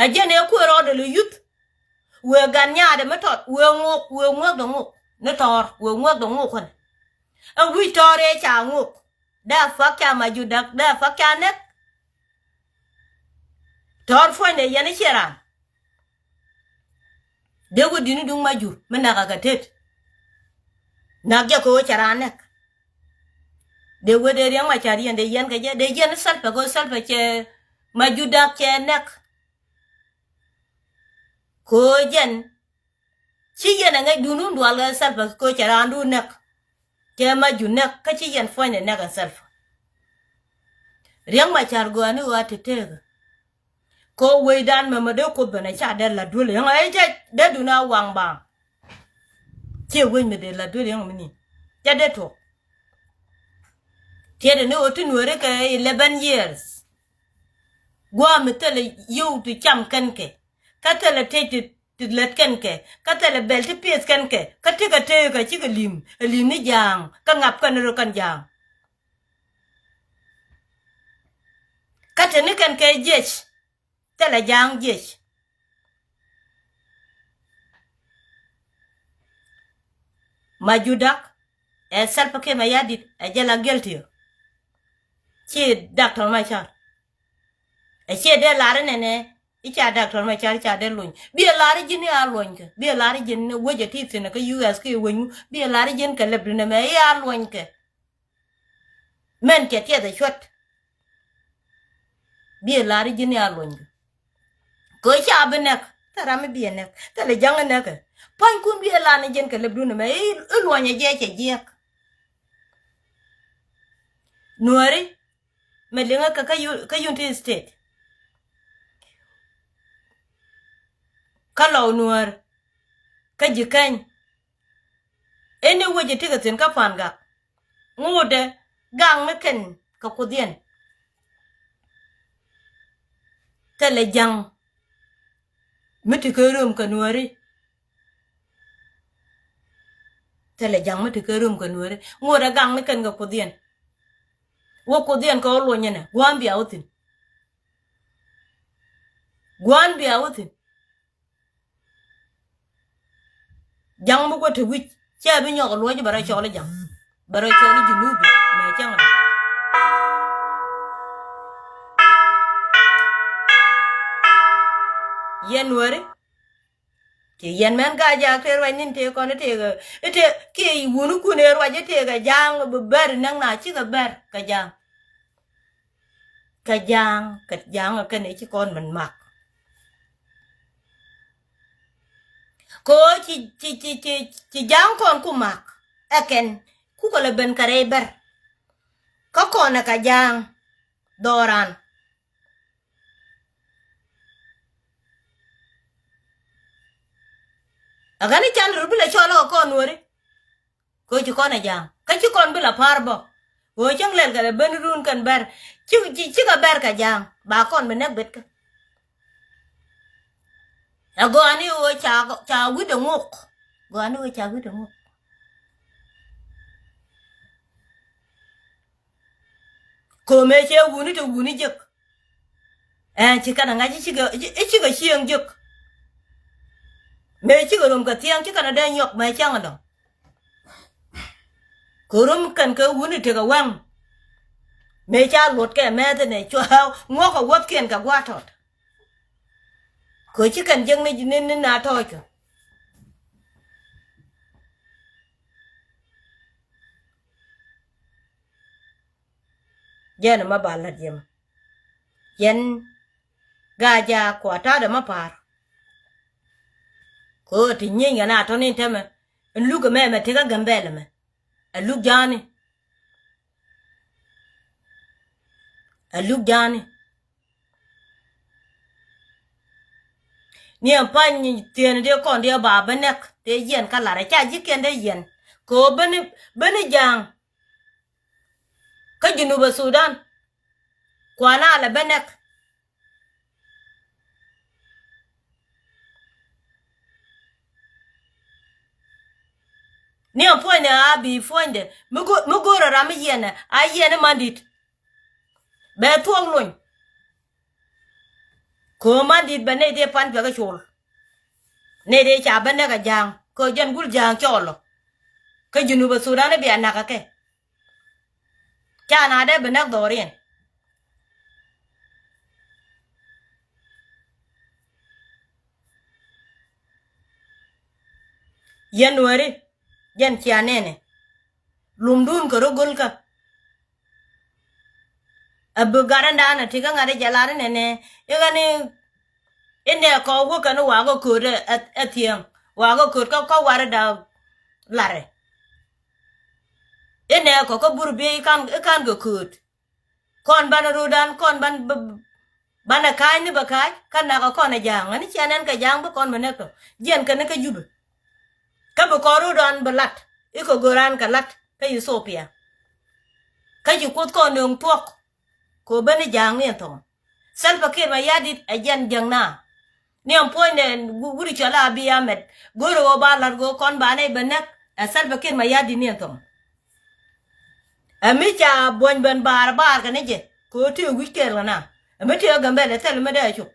Ɛ jɛn ëë kuëë rɔɔdɛ lɛ yuth. Wëë gan nyaadɛ mi tɔt wëë ŋok wëë ŋuäkdɛ ŋok ni tɔɔr wëë ŋuäkdɛ ŋok kɔn. Ɛn wi̱c tɔɔr ëë ca ŋok. Dee a fuak ca Majut Dak dee a fuak ca näk. Tɔɔr puɔ̱nydɛ yɛn i̱ ciɛ raan. Dee wä di̱t ni duŋ Majut mi näk a kɛ tet. Näk jɛ kɛ ɣöö cɛ raan näk. Dee wä dee Riɛk Macar yɛn dee yɛn kɛ jɛ dee yɛn i̱ Salva kɛ ɣöö Salva cɛ Majut Dak cɛ näk. Kɛ ɣöö jɛn ci yɛn ɛ ŋäcdun wun dual kɛ Salva kɛ ɣöö cɛ raandun näk. Cɛ Majut näk kä ci yɛn puɔ̱nydɛ näk ɛ Salva. Riɛk Macar gɔaa ni ɣöö a te teekä. Kɛ ɣöö wecdan mɛmɛ dee Kuoth ben ɛ ca dee la̱t duel yäŋ ɛ jɛ dee dun a waŋ baaŋ. Ciɛ wec mi dee la̱t duel yäŋ mi ni cɛ dee tuɔk. Tiɛtɛ ni ɣöö ti nueeri kɛ eleven years. Gua̱a̱ mi thilɛ yio̱w ti cam kɛn kɛ kä thilɛ tëc ti ti lät kɛn kɛ kä thilɛ bɛl ti pieth kɛn kɛ kä tekɛ teekä cikɛ li̱m ɛ li̱m ni ja̱a̱ŋ kä ŋap kɛn rɔ kɛn ja̱a̱ŋ. Kä te ni kɛn kɛ jiɛc thilɛ ja̱a̱ŋ jiɛc. Majut Dak ɛ Salva Kiir Mayardit ɛ jɛ la guilty. Ci Doctor Machar ɛ ciɛ dee lar inɛnɛ i̱ ca Doctor Machar ca dee luny. Biɛ lar i̱ ji̱n i̱ a luɔ̱nykɛ biɛ lar i̱ ji̱n ni wecɛ ti thi̱n kä U S kiɛ wecmu biɛ lar i̱ ji̱n kɛ lɛpdun ɛmɛ i̱ a luɔ̱nykɛ. Mɛn cɛ tiɛth ɛ cuɔt. Biɛ lar i̱ ji̱n i̱ a luɔ̱nykɛ. Kɛ ɣöö ca bi nɛk thil ram mi biɛ nɛk thilɛ ja̱ŋ in nɛkɛ. Pua̱nykun biɛ lar ni ji̱n kɛ lɛpdun ɛmɛ i̱ luɔ̱nyɛ jɛ cɛ jiɛk. Nuääri mɛ liŋä kɛ kä Unity State. Kä Lɔw Nuäär kä Ji̱käny. Ɛn ni wec ɛ tekɛ thi̱n kä Pa̱a̱n Gak. Ŋotdɛ gak mi kɛn kɛ Kuothdiɛn. Thilɛ ja̱ŋ mi ti kɛ röm kɛ Nuääri. Thilɛ ja̱ŋ mi ti kɛ röm kɛ Nuääri. Ŋotdɛ gak mi kɛn kɛ Kuothdiɛn. Wä Kuothdiɛn kɛ wä luɔ̱nyɛ nɛ gua̱a̱n bia wä thi̱n. Gua̱a̱n bia wä thi̱n. Ja̱ŋ mi gua̱ te wi̱c cɛ bi nyɔk luɔ̱c bɛ rɔ cɔl i̱ ja̱ŋ bɛ rɔ cɔl i̱ Junubi mɛ cäŋ. Yɛn Nuääri. Ti yɛn mɛn Gaajaak tëë ruac ni̱n tëë kɔn i̱ tëëkɛ i̱ tëë kiɛ wuni kun ëë ruac i̱ tëëkɛ ja̱a̱ŋ bi bɛr i̱ näk na cikɛ bɛr kɛ ja̱a̱ŋ. Kɛ ja̱a̱ŋ kɛ ja̱a̱ŋ kɛn i̱ ci kɔn min mak. Kɛ ɣöö ci, ci, ci, ci, ci ja̱a̱ŋ kɔn ku mak ɛ kɛn kukɛ lɛ ben kɛ rɛy bɛr. Kä kɔn ɛ kɛ ja̱a̱ŋ dhɔran. Ɛ ɣän i̱ can rut bi lɛ cɔl ɛ kɛ kɔn Nuääri. Kɛ ɣöö ci kɔn ɛ ja̱a̱ŋ kä ci kɔn bi la pa̱a̱r bä. Ɣöö cäŋ lɛl kɛ lɛ ben run kɛn bɛr. Ci, ci, cikɛ bɛr kɛ ja̱a̱ŋ ba kɔn bi näk betkä. Ɛ gɔaa ni ɣöö ca, ca wi̱cdɛ ŋok. Gɔaa ni ɣöö ca wi̱cdɛ ŋok. Ko̱mɛ cɛ wuni te wuni jek. Ɛn ci kɛn a ŋa̱c i̱ cikɛ, i̱ cikɛ cieŋ jek. Mëë cikɛ rom kɛ thiɛŋ ci kɛn a dee nyɔk mëë cäŋ a dɔ̱ŋ. Kɛ rom kɛn kɛ wuni tekɛ waŋ. Mëë ca luɔt kɛ mɛth inɛ cua ŋuɔk kɛ wuɔthkiɛn kɛ gua̱a̱r tɔt. Kɛ ci kɛn jek ni, ni, ni na tɔɔc kɛ. Jɛn ma ba lat yɛm. Yɛn gaa ja kua ta̱a̱dɛ ma pa̱a̱r. Kɛ ɣöö ti nyieny kɛ na tɔ̱ni tɛmɛ. Ɛn luk ɛmɛ mɛ tekä Gambɛl ɛmɛ. Ɛ luk ja̱a̱ni. Ɛ luk ja̱a̱ni. Ni ɛn pa̱ny thieen dee kɔn dee ba bä nɛk dee yiɛn kä lar ɛ ca ji̱ kiɛn dee yiɛn. Kɛ ɣöö beni, beni ja̱a̱ŋ. Kä Junubä Sudan. Kuan a lɛ bä nɛk. Ni a puɔ̱nydɛ a bi puɔ̱nydɛ. Mi go̱-, mi go̱o̱rɛ ram mi yiɛnɛ a yiɛn i̱ mandit. Bɛ thuɔ̱k lony. Ko̱o̱m mandit bɛ nɛy dee pan piɛk i̱ col. Nɛy dee ca bä nɛk a ja̱a̱ŋ kɛ jɛn gul ja̱a̱ŋ cɔɔl ɔ. Kä Junubä Sudan i̱ bia nakä kɛ. Ca na dee bi näk dhɔriɛn. Yɛn Nuääri, jɛn cia nɛnɛ. Lumdun kɛ rɔ go̱lkä. A bi gat ɛn da̱a̱n a ti kä ŋa̱t ɛ jɛ lar inɛnɛ i̱ ɣän i̱ nɛ kɔ wä kɛn wakä kööt ɛ, ɛ, ɛ thiɛŋ wakä kööt kä, kä warɛ da̱a̱ larɛ. Inɛ kɔ kä bur bi i̱ kan, i̱ kan kɛ kööt. Kɔn banɛ ro̱o̱dan kɔn ban, banɛ ka̱a̱c ni bɛ ka̱a̱c kä nakä kɔn ɛ ja̱a̱ŋ ɛn i̱ ciɛ nɛn kɛ ja̱a̱ŋ bi kɔn bɛ näk tɔ. Jiɛn kɛn ni kä Jubɛ. Kä bi kɔn ro̱o̱dan bɛ lat i̱ kɛ go̱ran kɛ lat kä Ethiopia. Kä ci Kuoth kɔn nööŋ thuɔ̱k. Kɛ ɣöö ben i̱ ja̱a̱ŋ ni ɛn thɔŋ. Salva Kiir Mayardit ɛ jɛn jäŋ na. Ni ɛn puɔ̱nydɛ wu-, wut i̱ cɔl a Abiy Ahmed. Go̱o̱rɛ ɣöö ba la̱t ɣöö kɔn ba nɛy ben näk ɛ Salva Kiir Mayardit ni ɛn thɔŋ. Ɛ mi ca buɔ̱ny ben baar baar kɛ ni jɛ kɛ ɣöö tëë wi̱c kɛɛl kɛ na. Ɛ mi tëë Gambɛl ɛ thil mi dee a cop.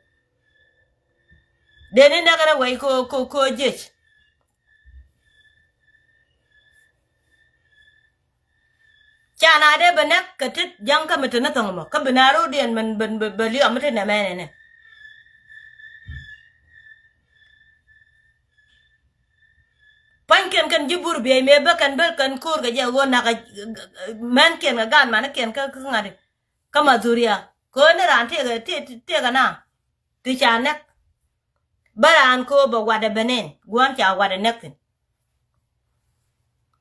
Dee ni näk rɛ wɛy kɛ ɣöö, kɛ ɣöö, kɛ ɣöö jiec. Ca na dee bɛ näk kɛ tet ja̱ŋ kä mi te ni thɔ̱ŋ mɔ kä bi na ro̱o̱diɛn mɛn bɛ, bɛ, bɛ liɔm mi te nɛmɛ nɛnɛ. Pa̱nykiɛn kɛn ji̱ bur biɛy mëë bä kɛn bä kɛn ko̱o̱r kɛ jɛ ɣöö nakä mɛnkiɛn kɛ gaat manikiɛn kä, kä ŋa̱t kä Mathuriya. Kɛ ɣöö ni raan tëëkɛ, tëë, tëëkɛ na ti ca näk. Bä raan kɛ ɣöö bɛ watdɛ bɛ nɛn gua̱n ca watdɛ näk thi̱n.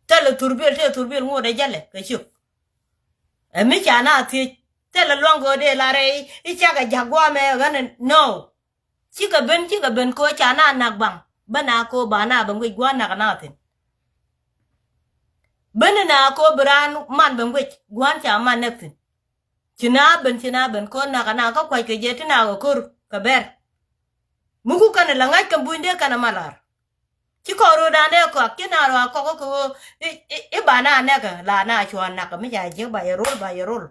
Thilɛ thurbil, tëë thurbil ŋotdɛ jälɛ kɛ ciök. Ɛ mi ca na thiec thilɛ luaŋ kɛ ɣöö dee lar i̱ cakɛ ja̱k gua̱a̱mɛ ɣän ɛ nɔw. Cikɛ ben, cikɛ ben kɛ ɣöö ca na nak baŋ bä na kɛ ɣöö ba na bɛ ŋuic gua̱a̱n nak na thi̱n. Ben na kɛ ɣöö bi raan man bɛ ŋuic gua̱a̱n ca man näk thi̱n. Ci na ben, ci na ben kɛ ɣöö nak na kä kua̱ckɛ jɛ ti na kɛ ko̱r kɛ bɛr. Mi ku kɛn ɛ la ŋa̱c kɛn buny dee kɛn ɛ ma lar. Ci kɔk ro̱o̱dan dee kɔak ci na rɔ a kɔk kä kɛ ɣöö i̱, i̱, i̱ ba na nɛk ɛ la na cua nak ɛ mi ca jiäk ba yɛ rol, ba yɛ rol.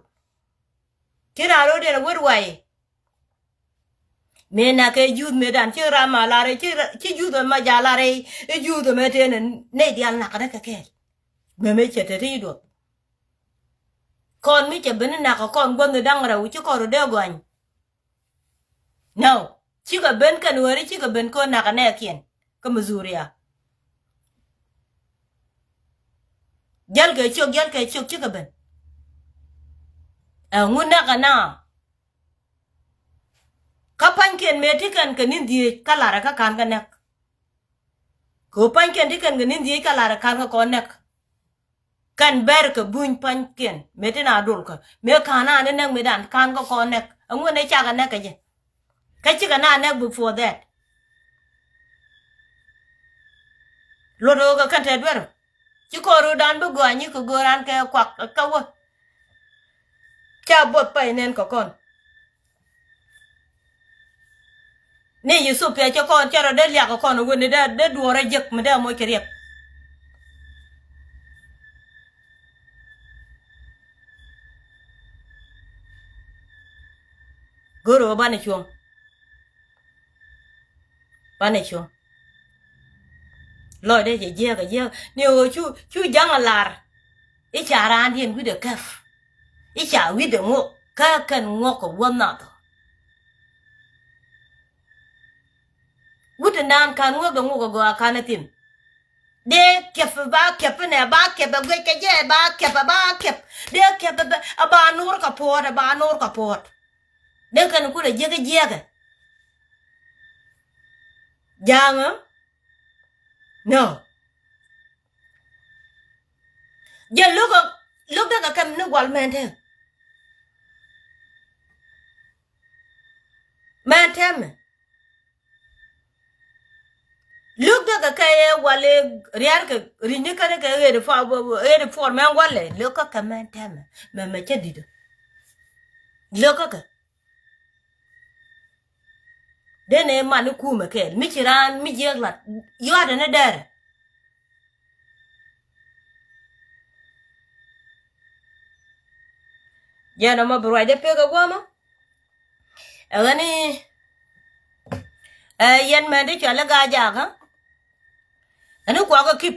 Ci na ro̱o̱diɛn ɛ wet way. Mëë nak kɛ juuth mëëdan ci ram a lar i̱ ci, ci juuth ɛmɛ ja lar i̱, i̱ juuth ɛmɛ tëë nɛ nɛy diaal nak kɛ nɛ kɛ kɛɛl. Mëë mëë cɛ te ti duɔth. Kɔn mi cɛ ben i̱ nak kɛ kɔn guänh i̱ da̱ŋ rɛw ci kɔn ro̱o̱dɛ gɔany. Nɔ cikɛ ben kɛn ɣöri cikɛ ben kä nakä nɛɛkiɛn kä Missouri. Jäl kɛ ciök, jäl kɛ ciök cikɛ ben. Ɛŋu näk ɛ na? Kä pa̱nykiɛn mëë ti kɛn kɛ ni̱n dhieec kä la̱rä kä ka̱n kɛ näk. Kɛ ɣöö pa̱nykiɛn ti kɛn kɛ ni̱n dhieec kä la̱rä ka̱n kä kɔn nɛk. Kɛn bɛr kɛ buny pa̱nykiɛn mëë ti na dol kä mëë ka̱n an ni nɛk mëë dan ka̱n kä kɔn nɛk. Ɛŋu ni cakɛ nɛk kɛ jɛ? Kä cikɛ na nɛk before that. Luɔt ɣöö kɛ kɛn te duer. Ci kɔn röödan bi gɔaa nyi kɛ göran kɛ kuak kä wä. Ca buɔth pay nɛn kɛ kɔn. Ni Yusuf pia cɛ kɔn cɛ rɔ dee liak kɛ kɔn wen ni dee dee duɔɔrɛ jek mi dee moc kɛ riɛk. Go̱o̱r ɣöö banɛ cuɔ̱ŋ. Banɛ cuɔ̱ŋ. Lɔcdɛ cɛ jiääk a jiääk ni ɣöö cu cu ja̱ŋ a lar. I̱ ca raandiɛn wi̱cdɛ kɛp. I̱ ca wi̱cdɛ ŋuɔk kä kɛn ŋuɔk kɛ wuɔ̱th nath ɔ. Wut in daan ka̱n ŋuɔkdɛ ŋuɔk a gɔaa ka̱n a thi̱n. Dee kɛp ba kɛp inɛ ba kɛp a guic kɛ jɛ ba kɛp a ba kɛp. Dee kɛp a ba no̱r kɛ puɔ̱ɔ̱t a ba no̱r kɛ puɔ̱ɔ̱t. Dee kɛn kulɛ jiäk jiäkɛ. Ja̱a̱ŋä. No. Jɛ lo̱k lo̱k dee kɛ kɛm ni gual mɛn tɛm. Mɛn tɛmɛ. Lo̱k dee kɛ kɛ yɛ wal ɛ riar kɛ ri̱ny ni kɛn kɛ ɣet puɔr ɣet puɔr mɛn gual ɛ lo̱k kä kɛ mɛn tɛmɛ mɛ mɛ cä di̱t. Lo̱k kä kɛ. Denɛ man ni kumɛ kɛɛl mi ci raan mi jiɛk lat yua̱tɛ ni dɛrɛ. Jɛn ɔmɔ bi ruacdɛ pek ɛ guɔmɔ. Ɛ ɣän ni ɛ yɛn mɛn ti cual i̱ gaa jakä. Ɛn i̱ kuakä kip.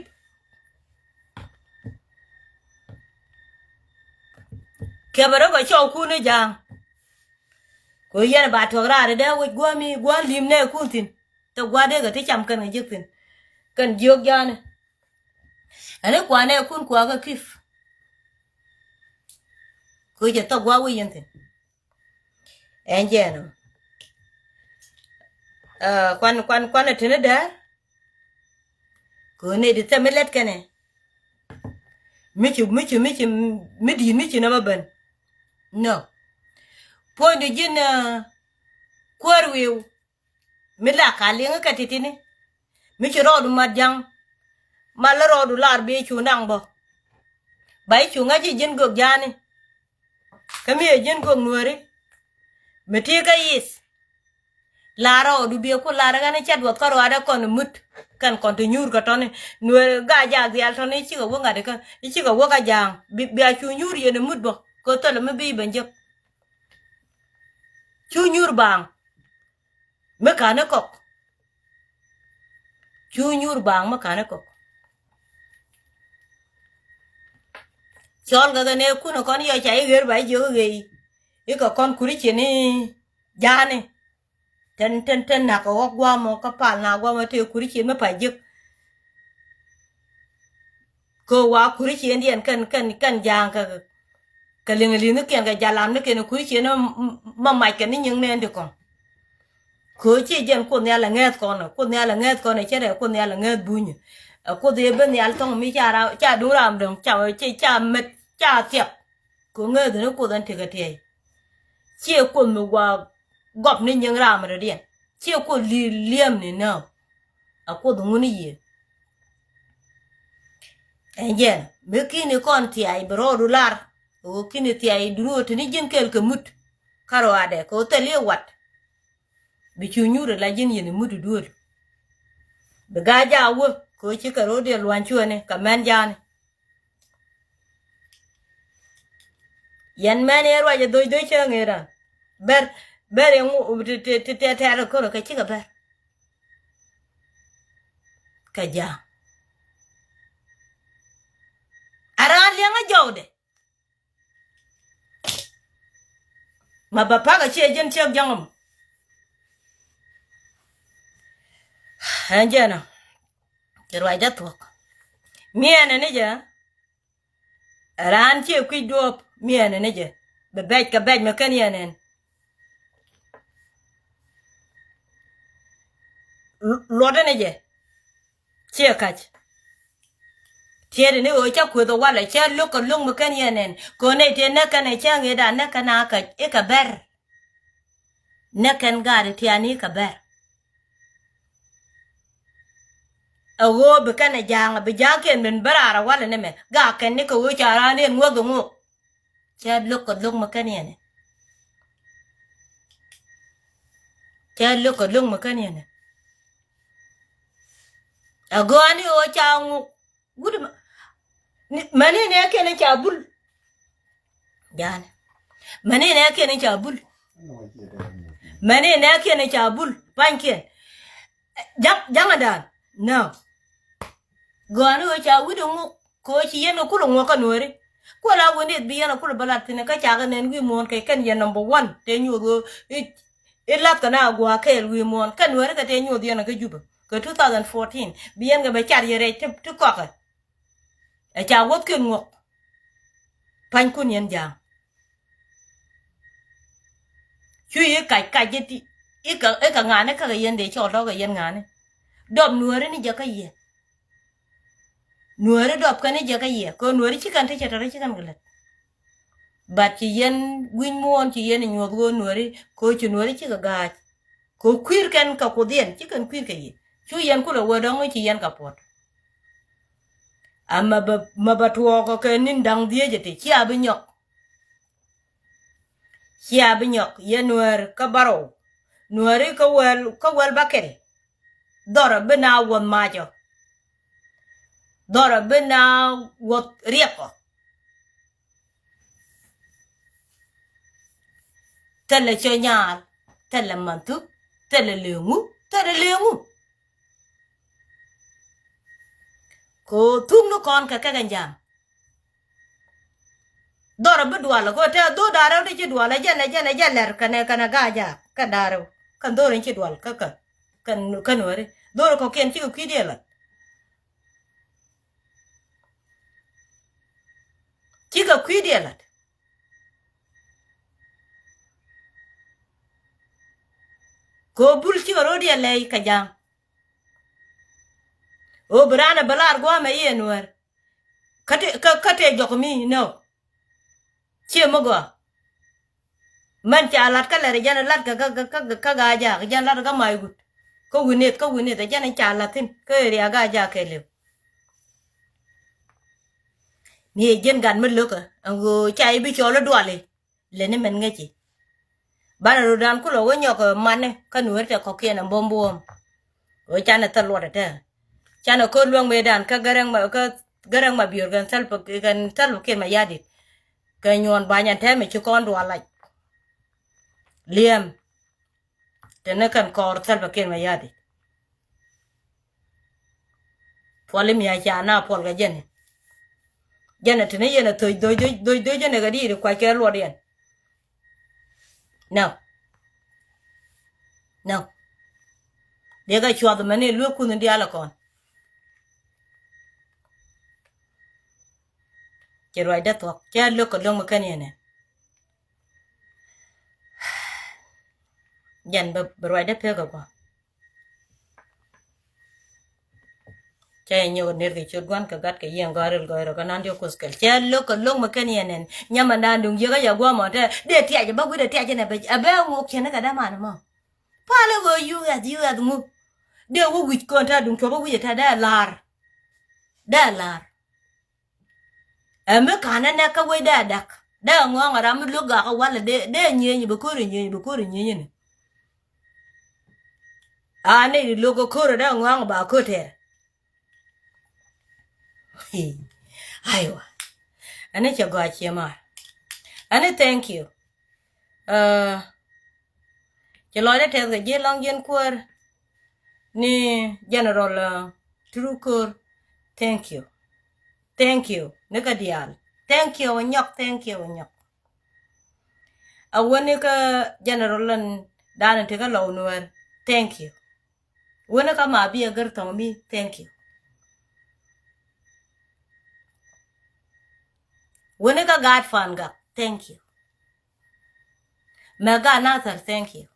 Kɛpɛ rɔ kɛ cɔw kun i̱ ja̱a̱ŋ. Kɛ yɛn ba tuɔk raar idɛ wec gua̱a̱mi gua̱a̱n li̱m nɛ kun thi̱n. Thok gua̱a̱ dee kɛ ti cam kɛn kɛ jiäk thi̱n. Kɛn jiök ja̱a̱ni. Ɛn i̱ kuanɛ kun kuakä kip. Kɛ cɛ thok gua̱a̱ wec yɛn thi̱n. Ɛn jɛɛn ɔ. Kuan kuan kuan ɛ tini dɛr. Kɛ ɣöö nɛy ti thɛm mi lɛt kɛnɛ mi ci mi ci mi ci mi di̱i̱t mi ci nɔmɔ ben. No. Puɔ̱nydu ji̱n kuäär wi̱i̱w mi la ka liŋ kɛ titini mi ci rɔɔdu mat ja̱ŋ. Mal rɔɔdu lar bi cu naŋ bä. Ba i̱ cu ŋa̱c i̱ ji̱n gök ja̱a̱ni. Kä mi ɛ ji̱n gök nuääri mi ti kä yi̱th. Lar ɔ du biɛ ku lar ɣän i̱ cɛ duɔth kä ruaadɛ kɔn i̱ mut kɛn kɔn ti nyuur kɛ tɔ̱ni. Nuëë gaa jaak dhial tɔ̱ni i̱ cikɛ wä ŋa̱t ikä i̱ cikɛ wä kä ja̱a̱ŋ. Bia cu nyuur yɛn i̱ mut bä kɛ thöl mi bi ben jek. Cu nyuur baaŋ mi ka̱n i̱ kɔk. Cu nyuur baaŋ mi ka̱n i̱ kɔk. Cɔl kɛ kɛ nɛ kun kɔn yɔ ca i̱ ɣer ba i̱ jiök i̱ ɣei i̱ kɛ kɔn kuri cin i̱ ja̱a̱ni. Tɛn tɛn tɛn nak kɛ ɣɔk guamɔ kä pal na guamɔ tëë kuri cin mi pa jiök. Kɛ wa kuri cin diɛn kɛn kɛn kɛn ja̱a̱ŋ kɛ kɛ liŋ li̱n ni kiɛn kɛ jalam ni kiɛn kuri cin ma mac kɛ ni nyiŋ nɛn ti kɔn. Kɛ ci jɛn kuoth nhial ɛ ŋɛth kɔn ɛ kuoth nhial ɛ ŋɛth kɔn ɛ cɛ rɛ kuoth nhial ɛ ŋɛth bunyɛ. Ɛ kuoth yɛ ben nhial thɔŋ mi ca duŋ ram dɔ̱ŋ ca ca met ca thiap. Kɛ ŋeeth ni kuoth ɛn tekɛ tiɛy. Ciɛ kuoth mi gua gɔp ni nyiŋ ram rɛ diɛn ciɛ kuoth li liɛm ni nääk. A kuoth ŋun yiëë. Ɛn jɛn mi kini kɔn thiay bi rɔɔdu lar. Kɛ ɣöö kini thiay duni ɣöö tini ji̱n kɛl kɛ mut. Ka rɔadɛ kɛ ɣöö thil i̱ wat. Bi cu nyuur ila ji̱n yɛn i̱ mut i̱ duel. Bi gaa jaa wä kɛ ɣöö ci kɛ ro̱o̱diɛn lua̱ny cuɛni kɛ mɛn jaani. Yɛn mɛn yɛ ruac ɛ dhoc dhoc cä ŋeer an bɛr bɛr yɛ ŋu ti ti ti tɛɛr ɛ kör ɛ kɛ cikɛ bɛr. Kɛ ja̱a̱ŋ a raan liɛŋä jɔwdɛ. Ma ba pak a ciɛ jiɛn ciɛk ja̱ŋ ɛmɔ. Ɛn jɛn ɔ. Ci ruacdä thuɔ̱k miɛnɛ ni jɛ. Raan ciɛ kui̱c duɔ̱ɔ̱p miɛnɛ ni jɛ. Bɛ bɛc kɛ bɛc mɛ kɛn yɛn ɛn. Luɔtdä ni jɛ. Ciɛ kac. Tiɛɛt ni ɣöö cä kueth ɛ walɛ cä lo̱k kɛ lo̱k mi kɛn yɛn ɛn kɛ ɣöö nɛy tëë näk kɛn ɛ cä ŋet a näk kɛn a kac i̱ kɛ bɛr. Näk kɛn gaat i̱ tiani kɛ bɛr. Ɛ ɣöö bi kɛn ɛ ja̱a̱ŋ bi ja̱a̱ŋkiɛn min bä raar ɛ walɛ ni mɛ gak kɛn ni kɛ ɣöö ca raan in ŋuɔth ɛ ŋuɔk. Cä lo̱k kɛ lo̱k mi kɛn yɛn ɛ. Cä lo̱k kɛ lo̱k mi kɛn yɛn ɛ. Ɛ gɔaa ni ɣöö ca ŋuɔk. Wut ma ni, mani nɛ kiɛn in ca bul. Ja̱a̱n. Mani nɛ kiɛn in ca bul. Mani nɛ kiɛn in ca bul. Pa̱nykiɛn. Ja̱ŋ, ja̱ŋ a da̱a̱n. Nä. Gɔaa ni ɣöö ca wi̱cdɛ ŋuɔk kɛ ɣöö ci yɛn kɛ kulɛ ŋuɔk kä nuääri. Kuɛ la wen i̱ bi yɛn kɛ kulɛ bä lat thi̱n kä cakɛ nɛn wi̱i̱ muɔ̱ɔ̱n kɛ kɛn yɛn number one tëë nyoth ɣöö i̱, i̱ lath kɛ na gua̱a̱k kɛɛl wi̱i̱ muɔ̱ɔ̱n kä nuääri kɛ tëë nyoth yɛn kä Jubɛ kɛ two thousand fourteen bi yɛn kɛ bɛ car yɛ rɛc ti, ti kɔkɛ. Ɛ ca wuɔ̱thkiɛn ŋuɔk. Pa̱nykun yɛn ja̱a̱ŋ. Cu i̱ kac kac i̱ ti i̱ kɛ, i̱ kɛ ŋa̱ni kä kɛ yɛn dee cɔl tɔ̱ kɛ yɛn ŋa̱ni. Dɔp nuääri ni jɛ kä yɛ. Nuääri dɔp kɛn i̱ jɛ kä yɛ kɛ nuääri ci kɛn ti cɛ tɔ̱ ri ci kɛn kɛ lät. But ci yɛn wi̱ny muɔ̱ɔ̱n ci yɛn i̱ nyuɔth ɣöö nuääri kɛ ɣöö ci nuääri cikɛ ga̱a̱c. Kɛ kui̱r kɛn kɛ kuothiɛn ci kɛn kui̱r kɛ yiëë cu yɛn kulɛ wee dɔ̱ŋ ci yɛn kɛ puɔ̱t. Ama bɛ, ma bɛ tuɔɔkɔ kɛ ni̱n da̱ŋ dhieec iti cia bi nyɔk. Cia bi nyɔk yɛn nuäär kä bärɔw nuääri kä wäl, kä wäl bäkɛl. Dhɔrɔ bi na wuɔth macɔ. Dhɔrɔ bi na wuɔth riɛkɔ. Thilɛ cä nyaal, thilɛ manthuk, thilɛ leŋu, thilɛ leŋu. Ko thuk ni kɔn kɛ kɛkɛ nja̱a̱ŋ. Dhɔrɔ bi dual ko te dho̱ da̱rɛw ti ci dual ɛ jɛn ɛ jɛn ɛ jɛn lɛr kɛnɛ kɛnɛ ga̱a̱ jaak kɛn da̱rɛw kɛn dho̱r in ci dual kä kä kɛn kɛn weri dho̱r kɔkiɛn cikɛ kui̱diɛ la̱t. Cikɛ kui̱diɛ la̱t. Ko bul cikɛ ro̱diɛ lɛy kɛ ja̱a̱ŋ. Ɣöö bi raan ɛ bɛ lar gua̱a̱mɛ i̱ ɛn wär. Kä te, kä, kä te jɔk mi nɔ. Ciɛ mi gɔaa. Mɛn ca lat kä lɛr jɛn lat kä, kä, kä, kä, kä Gaa Jaak jɛn lat kä Mac Wut. Kä Wi̱neth, kä Wi̱neth jɛn ca lat thi̱n kä area Gaa Jaak kɛɛliw. Ni jɛn gat mi lo̱kä ɛn ɣöö ca i̱ bi cɔl i̱ duali. Leni mɛn ŋäci. Banɛ rutdan kulɛ wä nyɔk mani kä nueeri tɛ kɔkiɛn ɛ buɔ̱m buɔ̱m. Wee canɛ thil luɔt ɛ tɛ. Canɛ ko̱r luäŋ mëëdan kä Gäräŋ ma, kä Gäräŋ Mabior kɛn Salva, kɛn Salva Kiir Mayardit. Kɛ nyuɔn bany ɛn tɛmɛ ci kɔn dual lac. Liɛm. Tɛnɛ kɛn kɔɔr Salva Kiir Mayardit. Puɔl imi a ca na puɔl kɛ jɛn. Jɛn a tini yɛn a thoc dhoc dhoc dhoc jɛn a kɛ diit kuac kɛ luɔt yɛn. Nɛ. Nɛ. Diɛ kɛ cuɔth mɛni luek kunh diaal a kɔn. Cɛ ruacdä thuɔk cɛ lök kɛ lo̱ŋ mi kɛn yɛn ɛ. Jɛn bɛ, bɛ ruacdä pek ɛ bä. Cɛ nyok ner kɛ ciöt gua̱n kɛ gat kɛ yiɛn gɔ̱a̱r il gɔ̱a̱r kɛ nan diɔ̱k kuth kɛl cɛ lo̱k kɛ lo̱k mi kɛn yɛn ɛn nyamɛ nan duŋ yiëk a yɛ gua̱a̱r mɔ tɛ dee tiac bä wi̱cdɛ tiac ɛn ɛ bɛ ɛ bɛ ŋuk cɛn kɛ däman mɔ. Palɛ ɣöö yuɛth yuɛth ŋuk dee wä wi̱c kɔn tɛ duŋ cuɔp a wi̱cɛ tɛ dee la̱r. Dee la̱r. Ɛ mi ka̱n ɛ nɛk kä wec dee dak dee ŋɔ̱ɔ̱ŋ ɛ ram mi luäk gak ɛ walɛ dee dee nyieny bɛ ko̱r ɛ nyieny bɛ ko̱r ɛ nyieny ni. A nɛy di lo̱k ɛ ko̱r ɛ dee ŋɔ̱ɔ̱ŋ ba ko̱r tɛr. Aywa. Ɛn ni cɛ gɔaa ciɛ mar. Ɛn ni thank you. Ɛ, ci lɔcdä tɛth kɛ ji̱ lɔŋ ji̱n kuäär ni General, ɛ, Trukur. Thank you. Thank you ni kä diaal. Thank you nyɔk, thank you nyɔk. A wäni kä General in dan in ti kä Lɔw Nuäär. Thank you. Wäni kä ma bi a gär thɔŋ mi, thank you. Wäni kä gaat Pan Gak, thank you. Mɛ gaat Nathɛr, thank you.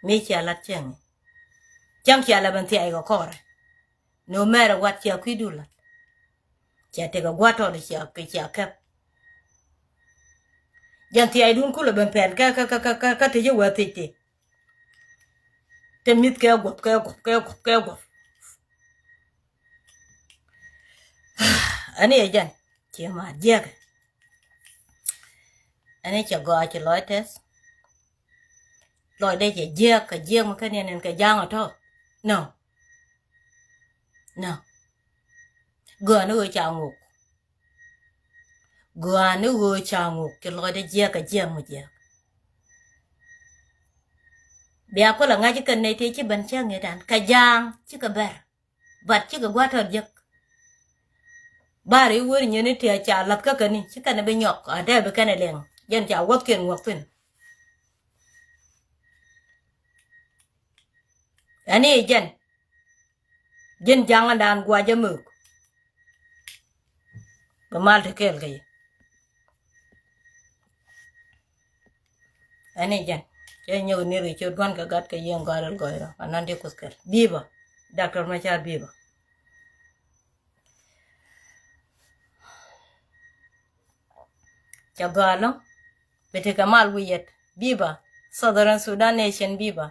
Mi cia lat cäŋ. Cäŋ cia lɛ ben thiac kɛ kɔrɛ. No matter what, cia kui̱du la̱t. Cia tekɛ gua̱a̱r tɔt, cia kɛ, cia kɛp. Jɛn thiaydun kulɛ ben pɛl kä, kä, kä, kä, kä, kä ti ji̱ wee thiec ti. Te mi̱th kɛ guɔ̱p, kɛ guɔ̱p, kɛ guɔ̱p, kɛ guɔ̱p. Ani ɛ jɛn, cie ma jiɛkɛ. Ani cɛ gɔaa ci lɔc tɛth. Lɔcdɛ cɛ jiɛk, kɛ jiɛk mi kä niɛn ɛn kɛ ja̱a̱ŋ ɔ tɔ. No. No. Gɔaa ni ɣöö ca ŋok. Gɔaa ni ɣöö ca ŋok, ci lɔcdɛ jiɛk kɛ jiɛk mi jiɛk. Bia kulɛ ŋa̱c kɛ nɛy tëë ci ben cä ŋi̱dan. Kɛ ja̱a̱ŋ cikɛ bɛr. But cikɛ gua̱a̱r tɔt jek. Bar i̱ wër nyeni ti a ca la̱th kä käni, ci kɛn bi nyɔk, a dee bi kɛn liŋ. Jɛn ca wäthkiɛn ŋuɔk thi̱n. Ɛn i̱ jɛn. Jɛn ja̱ŋ ɛn daan gua̱c jɛ mök. Bi mal ti kɛɛl kɛ yɛ. Ɛn i̱ jɛn. Cɛ nyök ni ri cot gua̱n kɛ gat kɛ yieŋ gɔ̱a̱r ɛl gɔ̱a̱r ɛl. Anan ti kuth kɛl. Biba. Doctor Machar Biba. Cɛ gɔaa lɔ. Bi tekɛ mal wi̱i̱ yɛt. Biba. Southern Sudan Nation Biba.